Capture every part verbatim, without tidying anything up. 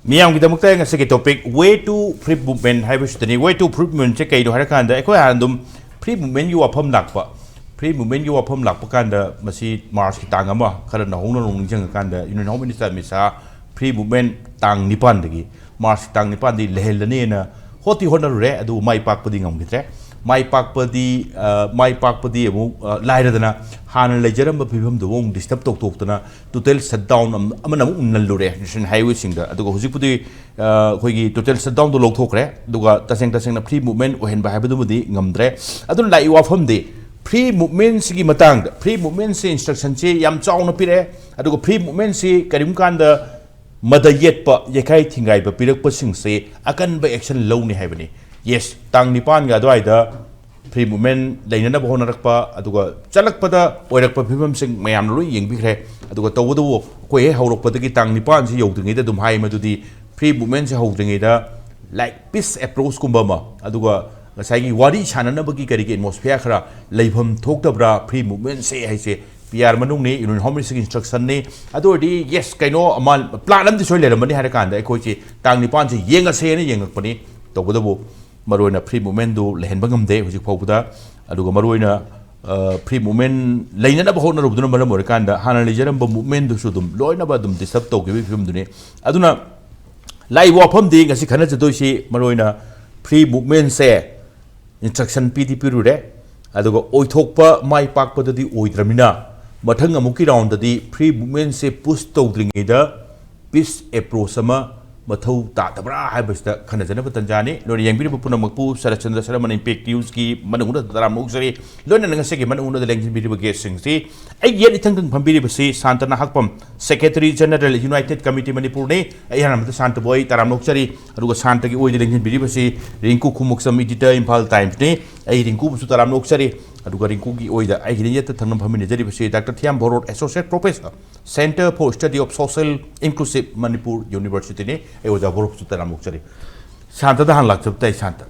ꯃꯤꯌꯥꯝꯒꯤꯗꯃꯛꯇ ꯉꯁꯤꯒꯤ topic, way to free movement ꯍꯥꯏꯕꯁꯤꯗꯅꯤ꯫ Way to free movementꯁꯦ ꯀꯩꯅꯣ ꯍꯥꯏꯔꯀꯥꯟꯗ, ꯑꯩꯈꯣꯏ ꯍꯥꯟꯅ ꯑꯗꯨꯝ free movementꯀꯤ ꯋꯥꯐꯝ ꯂꯥꯛꯄ, free movementꯀꯤ ꯋꯥꯐꯝ ꯂꯥꯛꯄ ꯀꯥꯟꯗ, ꯃꯁꯤ Marchꯀꯤ ꯇꯥꯡ ꯑꯃ, ꯈꯔ ꯅꯧꯍꯧꯅ ꯅꯧꯅ ꯅꯤꯡꯁꯤꯡꯉꯀꯥꯟꯗ, Union Home Minister Amit Shah free movement ꯇꯥꯡ ꯅꯤꯄꯥꯟꯗꯒꯤ, Marchꯀꯤ ꯇꯥꯡ ꯅꯤꯄꯥꯟꯗꯒꯤ ꯂꯩꯍꯜꯂꯅꯦꯅ ꯍꯣꯠꯇꯤ ꯍꯣꯠꯅꯔꯨꯔꯦ, ꯑꯗꯨꯕꯨ ꯃꯥꯏ ꯄꯥꯛꯄꯗꯤ ꯉꯝꯈꯤꯗ꯭ꯔꯦ꯫ ꯃꯥꯏ ꯄꯥꯛꯄꯗꯤ, ꯑ, ꯃꯥꯏ ꯄꯥꯛꯄꯗꯤ ꯑꯃꯨꯛ, ꯑ, ꯂꯥꯏꯔꯗꯅ, ꯍꯥꯟꯅ ꯂꯩꯖꯔꯝꯕ ꯐꯤꯕꯝꯗꯨꯕꯨ ꯑꯃꯨꯛ disturb ꯇꯧꯊꯣꯛꯇꯅ, total shutdown ꯑꯃ-, ꯑꯃꯅ ꯑꯃꯨꯛ ꯅꯜꯂꯨꯔꯦ national highwayꯁꯤꯡꯗ꯫ ꯑꯗꯨꯒ ꯍꯧꯖꯤꯛꯄꯨꯗꯤ, ꯑ, ꯑꯩꯈꯣꯏꯒꯤ total shutdownꯗꯣ ꯂꯧꯊꯣꯛꯈ꯭ꯔꯦ꯫ ꯑꯗꯨꯒ ꯇꯁꯦꯡ ꯇꯁꯦꯡꯅ free movement ꯑꯣꯏꯍꯟꯕ ꯍꯥꯏꯕꯗꯨꯃꯗꯤ ꯉꯝꯗ꯭ꯔꯦ꯫ ꯑꯗꯨꯅ ꯂꯥꯛꯏ ꯋꯥꯐꯝꯗꯤ, free movementꯁꯤꯒꯤ ꯃꯇꯥꯡꯗ, free movementꯁꯤ instructionꯁꯤ ꯌꯥꯝ ꯆꯥꯎꯅ ꯄꯤꯔꯛꯑꯦ꯫ ꯑꯗꯨꯒ free movementꯁꯤ ꯀꯔꯤꯒꯨꯝꯕ ꯀꯥꯟꯗ ꯃꯗ ꯌꯦꯠꯄ, ꯌꯩꯈꯥꯏ ꯊꯤꯡꯒꯥꯏꯕ ꯄꯤꯔꯛꯄꯁꯤꯡꯁꯦ ꯑꯀꯟꯕ action ꯂꯧꯅꯤ ꯍꯥꯏꯕꯅꯤ꯫ Yes, ꯇꯥꯡ ꯅꯤꯄꯥꯟꯒ ꯑꯗꯨꯋꯥꯏꯗ free movement ꯂꯩꯅꯅꯕ ꯍꯣꯠꯅꯔꯛꯄ, ꯑꯗꯨꯒ ꯆꯠꯂꯛꯄꯗ ꯑꯣꯏꯔꯛꯄ ꯐꯤꯕꯝꯁꯤꯡ ꯃꯌꯥꯝꯅ ꯂꯣꯏ ꯌꯦꯡꯕꯤꯈ꯭ꯔꯦ꯫ ꯑꯗꯨꯒ ꯇꯧꯕꯇꯕꯨ ꯑꯩꯈꯣꯏ ꯍꯦꯛ ꯍꯧꯔꯛꯄꯗꯒꯤ ꯇꯥꯡ ꯅꯤꯄꯥꯟꯁꯤ ꯌꯧꯗ꯭ꯔꯤꯉꯩꯗ ꯑꯗꯨꯝ ꯍꯥꯏ, ꯃꯗꯨꯗꯤ free movementꯁꯦ ꯍꯧꯗ꯭ꯔꯤꯉꯩꯗ, like, peace approachꯀꯨꯝꯕ ꯑꯃ, ꯑꯗꯨꯒ ꯉꯁꯥꯏꯒꯤ ꯋꯥꯔꯤ ꯁꯥꯟꯅꯅꯕꯒꯤ ꯀꯔꯤꯒꯤ atmosphere ꯈꯔ ꯂꯩꯐꯝ ꯊꯣꯛꯇꯕ꯭ꯔꯥ free movementꯁꯦ ꯍꯥꯏꯁꯦ? P R ꯃꯅꯨꯡꯅꯤ, Union Home Ministerꯒꯤ instructionꯅꯤ꯫ ꯑꯗꯨ ꯑꯣꯏꯔꯗꯤ, yes, ꯀꯩꯅꯣ ꯑꯃ, plan ꯑꯃꯗꯤ ꯁꯣꯏ ꯂꯩꯔꯝꯃꯅꯤ ꯍꯥꯏꯔ ꯀꯥꯟꯗ ꯑꯩꯈꯣꯏꯁꯤ ꯇꯥꯡ ꯅꯤꯄꯥꯟꯁꯤ ꯌꯦꯡꯉꯁꯦꯅ ꯌꯦꯡꯉꯛꯄꯅꯤ꯫ ꯇꯧꯕꯇꯕꯨ ꯃꯔꯨꯑꯣꯏꯅ free movementꯗꯨ ꯂꯩꯍꯟꯕ ꯉꯝꯗꯦ ꯍꯧꯖꯤꯛ ꯐꯥꯎꯕꯗ꯫ ꯑꯗꯨꯒ ꯃꯔꯨꯑꯣꯏꯅ, ꯑ, free movement ꯂꯩꯅꯅꯕ ꯍꯣꯠꯅꯔꯨꯕꯗꯨꯅ ꯃꯔꯝ ꯑꯣꯏꯔꯀꯥꯟꯗ ꯍꯥꯟꯅ ꯂꯩꯖꯔꯝꯕ movementꯗꯨꯁꯨ ꯑꯗꯨꯝ ꯂꯣꯏꯅꯃꯛ ꯑꯗꯨꯝ disturb ꯇꯧꯈꯤꯕꯒꯤ ꯐꯤꯕꯝꯗꯨꯅꯤ꯫ ꯑꯗꯨꯅ ꯂꯥꯛꯏꯕ ꯋꯥꯐꯝꯗꯤ ꯉꯁꯤ ꯈꯟꯅꯖꯗꯣꯏꯁꯤ ꯃꯔꯨꯑꯣꯏꯅ free movementꯁꯦ instruction ꯄꯤꯗꯤ ꯄꯤꯔꯨꯔꯦ, ꯑꯗꯨꯒ ꯑꯣꯏꯊꯣꯛꯄ ꯃꯥꯏ ꯄꯥꯛꯄꯗꯗꯤ ꯑꯣꯏꯗ꯭ꯔꯃꯤꯅ, ꯃꯊꯪ ꯑꯃꯨꯛꯀꯤ roundꯗꯗꯤ free movementꯁꯦ push ꯇꯧꯗ꯭ꯔꯤꯉꯩꯗ peace approach ꯑꯃ ꯃꯊꯧ ꯇꯥꯗꯕ꯭ꯔꯥ ꯍꯥꯏꯕꯁꯤꯗ ꯈꯟꯅꯖꯅꯕ ꯇꯟꯖꯥꯅꯤ꯫ ꯂꯣꯏꯅ ꯌꯦꯡꯕꯤꯔꯤꯕ ꯄꯨꯝꯅꯃꯛꯄꯨ ꯁꯔꯠ ꯆꯟꯗ꯭ꯔ ꯁꯔꯃꯟ Impact Newsꯀꯤ ꯃꯅꯨꯡꯗ ꯇꯔꯥꯝꯅ ꯑꯣꯛꯆꯔꯤ꯫ ꯂꯣꯏꯅꯅ ꯉꯁꯤꯒꯤ ꯃꯅꯨꯡꯗ ꯂꯦꯡꯁꯤꯟꯕꯤꯔꯤꯕ guestꯁꯤꯡꯁꯤ, ꯑꯩꯒꯤ ꯌꯦꯠ ꯏꯊꯪ ꯊꯪ ꯐꯝꯕꯤꯔꯤꯕꯁꯤ Shanta Nahakpam, Secretary General United Committee ꯃꯅꯤꯄꯨꯔꯅꯤ꯫ ꯑꯩ ꯑꯍꯥꯟꯕꯗ ꯁꯥꯟꯇꯕꯨ ꯑꯩ ꯇꯔꯥꯝꯅ ꯑꯣꯛꯆꯔꯤ꯫ ꯑꯗꯨꯒ ꯁꯥꯟꯇꯒꯤ ꯑꯣꯏꯗ ꯂꯦꯡꯁꯤꯟꯕꯤꯔꯤꯕꯁꯤ ꯔꯤꯡꯀꯨ ꯈꯨꯃꯨꯛꯆꯝ, editor, Imphal Timesꯅꯤ꯫ ꯑꯩ ꯔꯤꯡꯀꯨꯕꯨꯁꯨ ꯇꯔꯥꯝꯅ ꯑꯣꯛꯆꯔꯤ꯫ ꯑꯗꯨꯒ ꯔꯤꯡꯀꯨꯒꯤ ꯑꯣꯏꯗ ꯑꯩꯒꯤ ꯌꯦꯠꯇ ꯊꯪꯅ ꯐꯝꯃꯤꯟꯅꯖꯔꯤꯕꯁꯤ doctor Thiyam Bharat, Associate Professor, Centre for Study of Social Inclusive Manipur Universityꯅꯤ꯫ ꯑꯩ ꯑꯣꯖꯥ ꯚꯣꯔꯣꯠꯁꯨ ꯇꯔꯥꯝꯅ ꯑꯣꯛꯆꯔꯤ꯫ ꯁꯥꯟꯇꯗ ꯍꯥꯟꯅ ꯂꯥꯛꯆꯕ ꯇꯥꯏ, ꯁꯥꯟꯇ꯫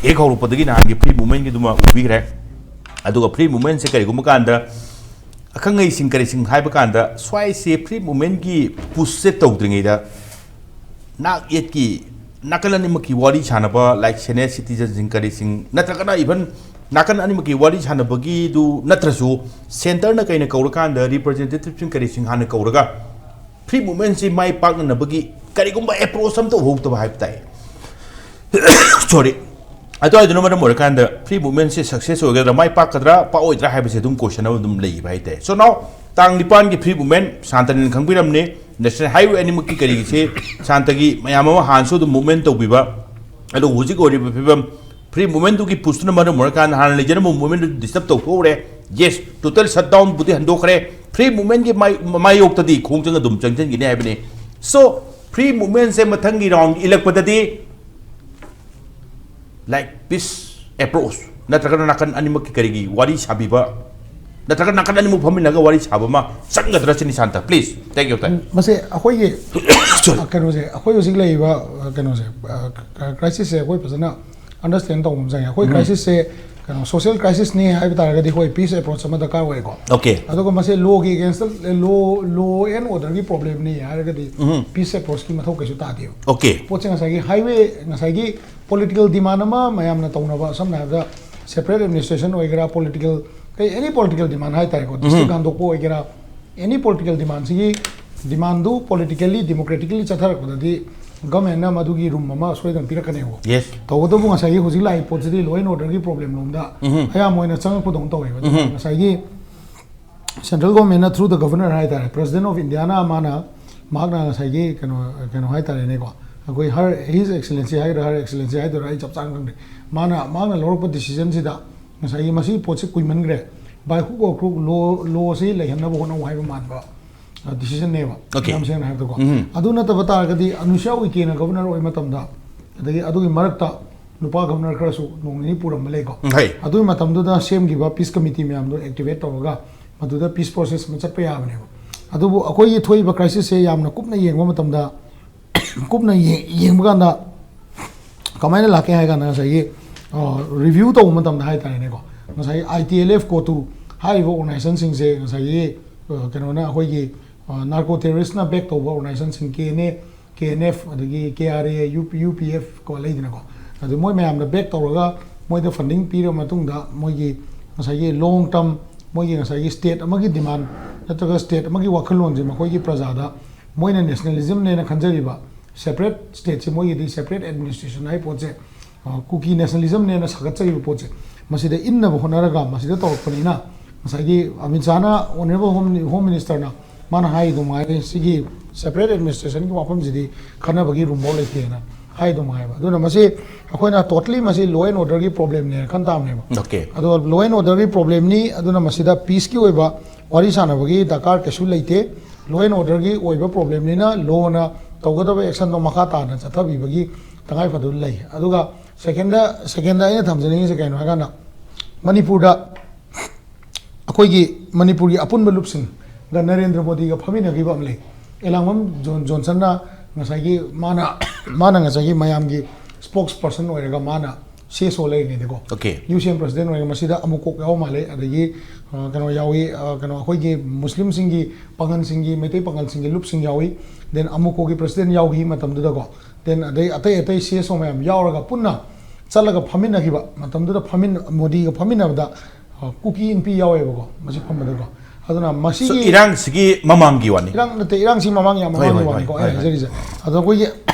ꯍꯦꯛ ꯍꯧꯔꯛꯄꯗꯒꯤ ꯅꯍꯥꯟꯒꯤ free movementꯀꯤꯗꯨꯃ ꯎꯕꯤꯈ꯭ꯔꯦ꯫ ꯑꯗꯨꯒ free movementꯁꯦ ꯀꯔꯤꯒꯨꯝꯕ ꯀꯥꯟꯗ ꯑꯈꯪ ꯑꯍꯩꯁꯤꯡ ꯀꯔꯤꯁꯤꯡ ꯍꯥꯏꯕ ꯀꯥꯟꯗ, ꯁ꯭ꯋꯥꯏꯁꯦ free movementꯀꯤ pushꯁꯦ ꯇꯧꯗ꯭ꯔꯤꯉꯩꯗ ꯅꯥꯛ ꯌꯦꯠꯀꯤ ꯅꯥꯀꯟ ꯑꯅꯤꯃꯛꯀꯤ ꯋꯥꯔꯤ ꯁꯥꯟꯅꯕ, like, senior citizenꯁꯤꯡ ꯀꯔꯤꯁꯤꯡ, ꯅꯠꯇ꯭ꯔꯒꯅ even ꯅꯥꯀꯟ ꯑꯅꯤꯃꯛꯀꯤ ꯋꯥꯔꯤ ꯁꯥꯟꯅꯕꯒꯤꯗꯨ ꯅꯠꯇ꯭ꯔꯁꯨ, centreꯅ ꯀꯩꯅ ꯀꯧꯔꯀꯥꯟꯗ representativeꯁꯤꯡ ꯀꯔꯤꯁꯤꯡ ꯍꯥꯟꯅ ꯀꯧꯔꯒ free movementꯁꯤ ꯃꯥꯏ ꯄꯥꯛꯅꯅꯕꯒꯤ ꯀꯔꯤꯒꯨꯝꯕ approach ꯑꯃ ꯇꯧꯍꯧꯗꯕ ꯍꯥꯏꯕ ꯇꯥꯏ꯫ Sorry꯫ ꯑꯗꯨꯋꯥꯏꯗꯨꯅ ꯃꯔꯝ ꯑꯣꯏꯔꯀꯥꯟꯗ free movementꯁꯦ success ꯑꯣꯏꯒꯗ꯭ꯔꯥ, ꯃꯥꯏ ꯄꯥꯛꯀꯗ꯭ꯔꯥ, ꯄꯥꯛꯑꯣꯏꯗ꯭ꯔꯥ ꯍꯥꯏꯕꯁꯦ ꯑꯗꯨꯝ question ꯑꯃ ꯑꯗꯨꯝ ꯂꯩꯕ ꯍꯥꯏꯇꯥꯔꯦ꯫ So now, ꯇꯥꯡ ꯅꯤꯄꯥꯟꯒꯤ free movement ꯁꯥꯟꯇꯅꯤꯅ ꯈꯪꯕꯤꯔꯝꯅꯤ, national highway ꯑꯅꯤꯃꯛꯀꯤ ꯀꯔꯤꯒꯤꯁꯦ ꯁꯥꯟꯇꯒꯤ ꯃꯌꯥꯝ ꯑꯃ ꯍꯥꯟꯅꯁꯨ ꯑꯗꯨꯝ movement ꯇꯧꯕꯤꯕ, ꯑꯗꯨ ꯍꯧꯖꯤꯛ ꯑꯣꯏꯔꯤꯕ ꯐꯤꯕꯝ, free movementꯗꯨꯒꯤ pushꯇꯨꯅ ꯃꯔꯝ ꯑꯣꯏꯔꯀꯥꯟꯗ ꯍꯥꯟꯅ ꯂꯩꯖꯔꯝꯕ movementꯗꯨ disturb ꯇꯧꯊꯣꯛꯎꯔꯦ꯫ Yes, total shutdownꯕꯨꯗꯤ ꯍꯟꯗꯣꯛꯈ꯭ꯔꯦ, free movementꯀꯤ ꯃꯥꯏ-, ꯃꯥꯌꯣꯛꯇꯗꯤ ꯈꯣꯡꯖꯪ ꯑꯗꯨꯝ ꯆꯪꯁꯤꯟꯈꯤꯅꯤ ꯍꯥꯏꯕꯅꯤ꯫ So, free movementꯁꯦ ꯃꯊꯪꯒꯤ round ꯏꯜꯂꯛꯄꯗꯗꯤ, like, peace approach, ꯅꯠꯇ꯭ꯔꯒꯅ ꯅꯥꯀꯟ ꯑꯅꯤꯃꯛꯀꯤ ꯀꯔꯤꯒꯤ ꯋꯥꯔꯤ ꯁꯥꯕꯤꯕ, ꯅꯠꯇ꯭ꯔꯒ ꯅꯥꯀꯟ ꯑꯅꯤꯃꯛ ꯐꯝꯃꯤꯟꯅꯒ ꯋꯥꯔꯤ ꯁꯥꯕ ꯑꯃ ꯆꯪꯒꯗ꯭ꯔꯥ ꯁꯤꯅꯤ, Santa, please, take your time꯫ ꯃꯁꯦ ꯑꯩꯈꯣꯏꯒꯤ Sorry꯫ ꯀꯩꯅꯣꯁꯦ, ꯑꯩꯈꯣꯏ ꯍꯧꯖꯤꯛ ꯂꯩꯔꯤꯕ ꯀꯩꯅꯣꯁꯦ, crisisꯁꯦ ꯑꯩꯈꯣꯏ ꯐꯖꯅ understand ꯇꯧꯕ ꯑꯃ ꯆꯪꯉꯦ꯫ ꯑꯩꯈꯣꯏ crisisꯁꯦ ꯀꯩꯅꯣ, social crisisꯅꯤ ꯍꯥꯏꯕ ꯇꯥꯔꯒꯗꯤ, ꯍꯣꯏ, peace approach ꯑꯃ ꯗꯔꯀꯥꯔ ꯑꯣꯏꯀꯣ꯫ Okay꯫ ꯑꯗꯨꯒ ꯃꯁꯦ lawꯒꯤ against, law, law and orderꯒꯤ problemꯅꯤ ꯍꯥꯏꯔꯒꯗꯤ, peace approachꯀꯤ ꯃꯊꯧ ꯀꯩꯁꯨ ꯇꯥꯗꯦꯕ꯫ Okay꯫ ꯄꯣꯠꯁꯦ ꯉꯁꯥꯏꯒꯤ highway, ꯉꯁꯥꯏꯒꯤ political demand ꯑꯃ ꯃꯌꯥꯝꯅ ꯇꯧꯅꯕ, ꯁꯝꯅ ꯍꯥꯏꯔꯕꯗ separate administration ꯑꯣꯏꯒꯦꯔꯥ, political, ꯀꯩ, any political demand ꯍꯥꯏꯇꯥꯔꯦꯀꯣ, district ꯍꯟꯗꯣꯛꯄ ꯑꯣꯏꯒꯦꯔꯥ, any political demandꯁꯤꯒꯤ demandꯗꯨ politically, democratically ꯆꯠꯊꯔꯛꯄꯗꯗꯤ governmentꯅ ꯃꯗꯨꯒꯤ room ꯑꯃ ꯁꯣꯏꯗꯅ ꯄꯤꯔꯛꯀꯅꯦꯕ꯫ Yes꯫ ꯇꯧꯕꯇꯕꯨ ꯉꯁꯥꯏꯒꯤ ꯍꯧꯖꯤꯛ ꯂꯥꯛꯏ ꯄꯣꯠꯁꯤꯗꯤ law and orderꯒꯤ problemꯂꯣꯝꯗ ꯑꯌꯥꯝꯕ ꯑꯣꯏꯅ ꯆꯪꯉꯛꯄꯗꯧꯅ ꯇꯧꯋꯦꯕ꯫ ꯑꯗꯨꯅ ꯉꯁꯥꯏꯒꯤ central governmentꯅ through the governor ꯍꯥꯏꯇꯥꯔꯦ, President of Indiaꯅ ꯃꯥꯅ, ꯃꯍꯥꯛꯅ ꯉꯁꯥꯏꯒꯤ ꯀꯩꯅꯣ, ꯀꯩꯅꯣ ꯍꯥꯏꯇꯥꯔꯦꯅꯦꯀꯣ, ꯑꯩꯈꯣꯏ Her, His Excellency ꯍꯥꯏꯒꯗ꯭ꯔꯥ, Her Excellency ꯍꯥꯏꯗꯣꯏꯔꯥ, ꯑꯩ ꯆꯞ ꯆꯥꯅ ꯈꯪꯗꯦ, ꯃꯥꯅ, ꯃꯍꯥꯛꯅ ꯂꯧꯔꯛꯄ decisionꯁꯤꯗ ꯉꯁꯥꯏꯒꯤ ꯃꯁꯤꯒꯤ ꯄꯣꯠꯁꯤ ꯀꯨꯏꯃꯟꯈ꯭ꯔꯦ, by hook or crook law, lawꯁꯤ ꯂꯩꯍꯟꯅꯕ ꯍꯣꯠꯅꯧ ꯍꯥꯏꯕ ꯃꯥꯟꯕ decisionꯅꯦꯕ꯫ Okay꯫ ꯌꯥꯝ ꯁꯦꯡꯅ ꯍꯥꯏꯕꯗꯀꯣ꯫ ꯑꯗꯨ ꯅꯠꯇꯕ ꯇꯥꯔꯒꯗꯤ ꯑꯅꯨꯁ꯭ꯌꯥ ꯎꯏꯀꯦꯅ governor ꯑꯣꯏꯕ ꯃꯇꯝꯗ, ꯑꯗꯒꯤ ꯑꯗꯨꯒꯤ ꯃꯔꯛꯇ ꯅꯨꯄꯥ governor ꯈꯔꯁꯨ ꯅꯣꯡ ꯅꯤꯅꯤ ꯄꯨꯔꯝꯕ ꯂꯩꯀꯣ꯫ ꯍꯣꯏ꯫ ꯑꯗꯨꯒꯤ ꯃꯇꯝꯗꯨꯗ ꯁꯦꯝꯈꯤꯕ peace committee ꯃꯌꯥꯝꯗꯣ activate ꯇꯧꯔꯒ ꯃꯗꯨꯗ peace process ꯑꯃ ꯆꯠꯄ ꯌꯥꯕꯅꯦꯕ꯫ ꯑꯗꯨꯕꯨ ꯑꯩꯈꯣꯏꯒꯤ ꯊꯣꯛꯏꯕ crisisꯁꯦ ꯌꯥꯝꯅ ꯀꯨꯞꯅ ꯌꯦꯡꯕ ꯃꯇꯝꯗ, ꯀꯨꯞꯅ ꯌꯦꯡ-, ꯌꯦꯡꯕ ꯀꯥꯟꯗ ꯀꯃꯥꯏꯅ ꯂꯥꯛꯀꯦ ꯍꯥꯏ ꯀꯥꯟꯗ, ꯉꯁꯥꯏꯒꯤ, ꯑ, review ꯇꯧꯕ ꯃꯇꯝꯗ ꯍꯥꯏꯇꯥꯔꯦꯅꯦꯀꯣ, ꯉꯁꯥꯏꯒꯤ ITLF, COTU ꯍꯥꯏꯔꯤꯕ organizationꯁꯤꯡꯁꯦ ꯉꯁꯥꯏꯒꯤ, ꯑ, ꯀꯩꯅꯣꯅ, ꯑꯩꯈꯣꯏꯒꯤ, ꯑ, narco terroristꯅ back ꯇꯧꯕ organizationꯁꯤꯡ, KNA, ꯀꯦ ꯑꯦꯟ ꯑꯦꯐ, ꯑꯗꯒꯤ K R A, U P, U P F ꯀꯣ ꯂꯩꯗꯅꯀꯣ꯫ ꯑꯗꯨ ꯃꯣꯏ ꯃꯌꯥꯝꯅ ꯕꯦꯛ ꯇꯧꯔꯒ ꯃꯣꯏꯗ ꯐꯟꯗꯤꯡ ꯄꯤꯔꯕ ꯃꯇꯨꯡꯗ ꯃꯣꯏꯒꯤ ꯉꯁꯥꯏꯒꯤ ꯂꯣꯡ ꯇꯔꯝ, ꯃꯣꯏꯒꯤ ꯉꯁꯥꯏꯒꯤ ꯁ꯭ꯇꯦꯠ ꯑꯃꯒꯤ ꯗꯤꯃꯥꯟ ꯅꯠꯇ꯭ꯔꯒ ꯁ꯭ꯇꯦꯠ ꯑꯃꯒꯤ ꯋꯥꯈꯜꯂꯣꯟꯁꯦ ꯃꯈꯣꯏꯒꯤ ꯄ꯭ꯔꯖꯥꯗ ꯃꯣꯏꯅ ꯅꯦꯁꯅꯦꯂꯤꯖꯝꯅꯦꯅ ꯈꯟꯖꯔꯤꯕ ꯁꯦꯄꯔꯦꯠ ꯁ꯭ꯇꯦꯠꯁꯦ, ꯃꯣꯏꯒꯤꯗꯤ ꯁꯦꯄꯔꯦꯠ ꯑꯦꯗꯃꯤꯅꯤꯁꯇ꯭ꯔꯦꯁꯟ ꯍꯥꯏ ꯄꯣꯠꯁꯦ, ꯑ, ꯀꯨꯀꯤ ꯅꯦꯁꯅꯦꯂꯤꯖꯝꯅꯦꯅ ꯁꯥꯒꯠꯆꯔꯤꯕ ꯄꯣꯠꯁꯦ ꯃꯁꯤꯗ ꯏꯟꯅꯕ ꯍꯣꯠꯅꯔꯒ ꯃꯁꯤꯗ ꯇꯧꯔꯛꯄꯅꯤꯅ, ꯉꯁꯥꯏꯒꯤ ꯑꯃꯤꯠ ꯁꯥꯍꯅ, ꯑꯣꯅꯔꯦꯕꯜ ꯍꯣꯝ, ꯍꯣꯝ ꯃꯤꯅꯤꯁꯇꯔꯅ ꯃꯥꯅ ꯍꯥꯏꯗꯨ ꯃꯉꯥꯏꯔꯦ, ꯁꯤꯒꯤ ꯁꯦꯄꯔꯦꯠ ꯑꯦꯗꯃꯤꯅꯤꯁꯇ꯭ꯔꯦꯁꯟꯒꯤ ꯋꯥꯐꯝꯁꯤꯗꯤ ꯈꯟꯅꯕꯒꯤ ꯔꯨꯝꯐꯥꯎ ꯂꯩꯇꯦꯅ ꯍꯥꯏꯗꯨ ꯃꯉꯥꯏꯕ꯫ ꯑꯗꯨꯅ ꯃꯁꯤ ꯑꯩꯈꯣꯏꯅ ꯇꯣꯇꯂꯤ ꯃꯁꯤ ꯂꯣ ꯑꯦꯟ ꯑꯣꯔꯗꯔꯒꯤ ꯄ꯭ꯔꯣꯕ꯭ꯂꯦꯝꯅꯦꯅ ꯈꯟ ꯇꯥꯕꯅꯦꯕ꯫ ꯑꯣꯀꯦ꯫ ꯑꯗꯣ ꯂꯣ ꯑꯦꯟ ꯑꯣꯔꯗꯔꯒꯤ ꯄ꯭ꯔꯣꯕ꯭ꯂꯦꯝꯅꯤ, ꯑꯗꯨꯅ ꯃꯁꯤꯗ ꯄꯤꯁꯀꯤ ꯑꯣꯏꯕ ꯋꯥꯔꯤ ꯁꯥꯟꯅꯕꯒꯤ ꯗꯔꯀꯥꯔ ꯀꯩꯁꯨ ꯂꯩꯇꯦ꯫ ꯂꯣ ꯑꯦꯟ ꯑꯣꯔꯗꯔꯒꯤ ꯑꯣꯏꯕ ꯄ꯭ꯔꯣꯕ꯭ꯂꯦꯝꯅꯤꯅ ꯂꯣꯅ ꯇꯧꯒꯗꯕ ꯑꯦꯛꯁꯟꯗꯣ ꯃꯈꯥ ꯇꯥꯅ ꯆꯠꯊꯕꯤꯕꯒꯤ ꯇꯉꯥꯏ ꯐꯗꯕ ꯂꯩ꯫ ꯑꯗꯨꯒ ꯁꯦꯀꯦꯟꯗ, ꯁꯦꯀꯦꯟꯗ ꯑꯩꯅ ꯊꯝꯖꯅꯤꯡꯉꯤꯁꯦ ꯀꯩꯅꯣ ꯍꯥꯏꯀꯥꯟꯗ, ꯃꯅꯤꯄꯨꯔꯗ ꯑꯩꯈꯣꯏꯒꯤ ꯃꯅꯤꯄꯨꯔꯒꯤ ꯑꯄꯨꯟꯕ ꯂꯨꯞꯁꯤꯡꯒ ꯅꯔꯦꯟꯗ꯭ꯔ ꯃꯣꯗꯤꯒ ꯐꯝꯃꯤꯟꯅꯈꯤꯕ ꯑꯃ ꯂꯩ꯫ ꯑꯦꯂꯥꯡꯕꯝ ꯖꯣꯟ-, ꯖꯣꯟꯁꯟꯅ ꯉꯁꯥꯏꯒꯤ ꯃꯥꯅ, ꯃꯥꯅ ꯉꯁꯥꯏꯒꯤ ꯃꯌꯥꯝꯒꯤ ꯁ꯭ꯄꯣꯛꯁ ꯄꯔꯁꯟ ꯑꯣꯏꯔꯒ ꯃꯥꯅ ꯁꯤ ꯑꯦꯁ ꯑꯣ ꯂꯩꯔꯤꯉꯩꯗꯀꯣ, ꯑꯣꯀꯦ꯫ ꯌꯨ ꯁꯤ ꯑꯦꯝ ꯄ꯭ꯔꯁꯤꯗꯦꯟ ꯑꯣꯏꯔꯒ ꯃꯁꯤꯗ ꯑꯃꯨꯀꯣꯛ ꯌꯥꯎꯕ ꯃꯥꯜꯂꯦ, ꯑꯗꯒꯤ, ꯑ, ꯀꯩꯅꯣ ꯌꯥꯎꯏ, ꯑ, ꯀꯩꯅꯣ ꯑꯩꯈꯣꯏꯒꯤ ꯃꯨꯁꯂꯤꯝꯁꯤꯡꯒꯤ, ꯄꯥꯉꯜꯁꯤꯡꯒꯤ, ꯃꯩꯇꯩ ꯄꯥꯉꯜꯁꯤꯡꯒꯤ ꯂꯨꯞꯁꯤꯡ ꯌꯥꯎꯏ, ꯗꯦꯟ ꯑꯃꯨꯀꯣꯒꯤ ꯄ꯭ꯔꯁꯤꯗꯦꯟ ꯌꯥꯎꯈꯤ ꯃꯇꯝꯗꯨꯗꯀꯣ, ꯗꯦꯟ ꯑꯗꯩ ꯑꯇꯩ ꯑꯇꯩ ꯁꯤ ꯑꯦꯁ ꯑꯣ ꯃꯌꯥꯝ ꯌꯥꯎꯔꯒ ꯄꯨꯟꯅ ꯆꯠꯂꯒ ꯐꯝꯃꯤꯟꯅꯈꯤꯕ ꯃꯇꯝꯗꯨꯗ, ꯐꯝꯃꯤꯟ-, ꯃꯣꯗꯤꯒ ꯐꯝꯃꯤꯟꯅꯕꯗ, ꯑ, ꯀꯨꯀꯤ ꯏꯟꯄꯤ ꯌꯥꯎꯋꯦꯕꯀꯣ ꯃꯁꯤ ꯐꯝꯕꯗꯀꯣ꯫ ꯑꯗꯨꯅ ꯃꯁꯤꯒꯤ ꯏꯔꯥꯡꯁꯤꯒꯤ ꯃꯃꯥꯡꯒꯤ ꯋꯥꯅꯤ꯫ ꯏꯔꯥꯡ ꯅꯠꯇꯦ, ꯏꯔꯥꯡꯁꯤ ꯃꯃꯥꯡ ꯌꯥꯝ ꯍꯣꯏ, ꯃꯃꯥꯡꯒꯤ ꯍꯣꯏ, ꯋꯥꯅꯤꯀꯣ ꯍꯣꯏ, ꯑꯩꯅ ꯍꯣꯏ, ꯍꯥꯏꯖꯔꯤꯁꯦ꯫ ꯑꯗꯣ ꯑꯩꯈꯣꯏꯒꯤ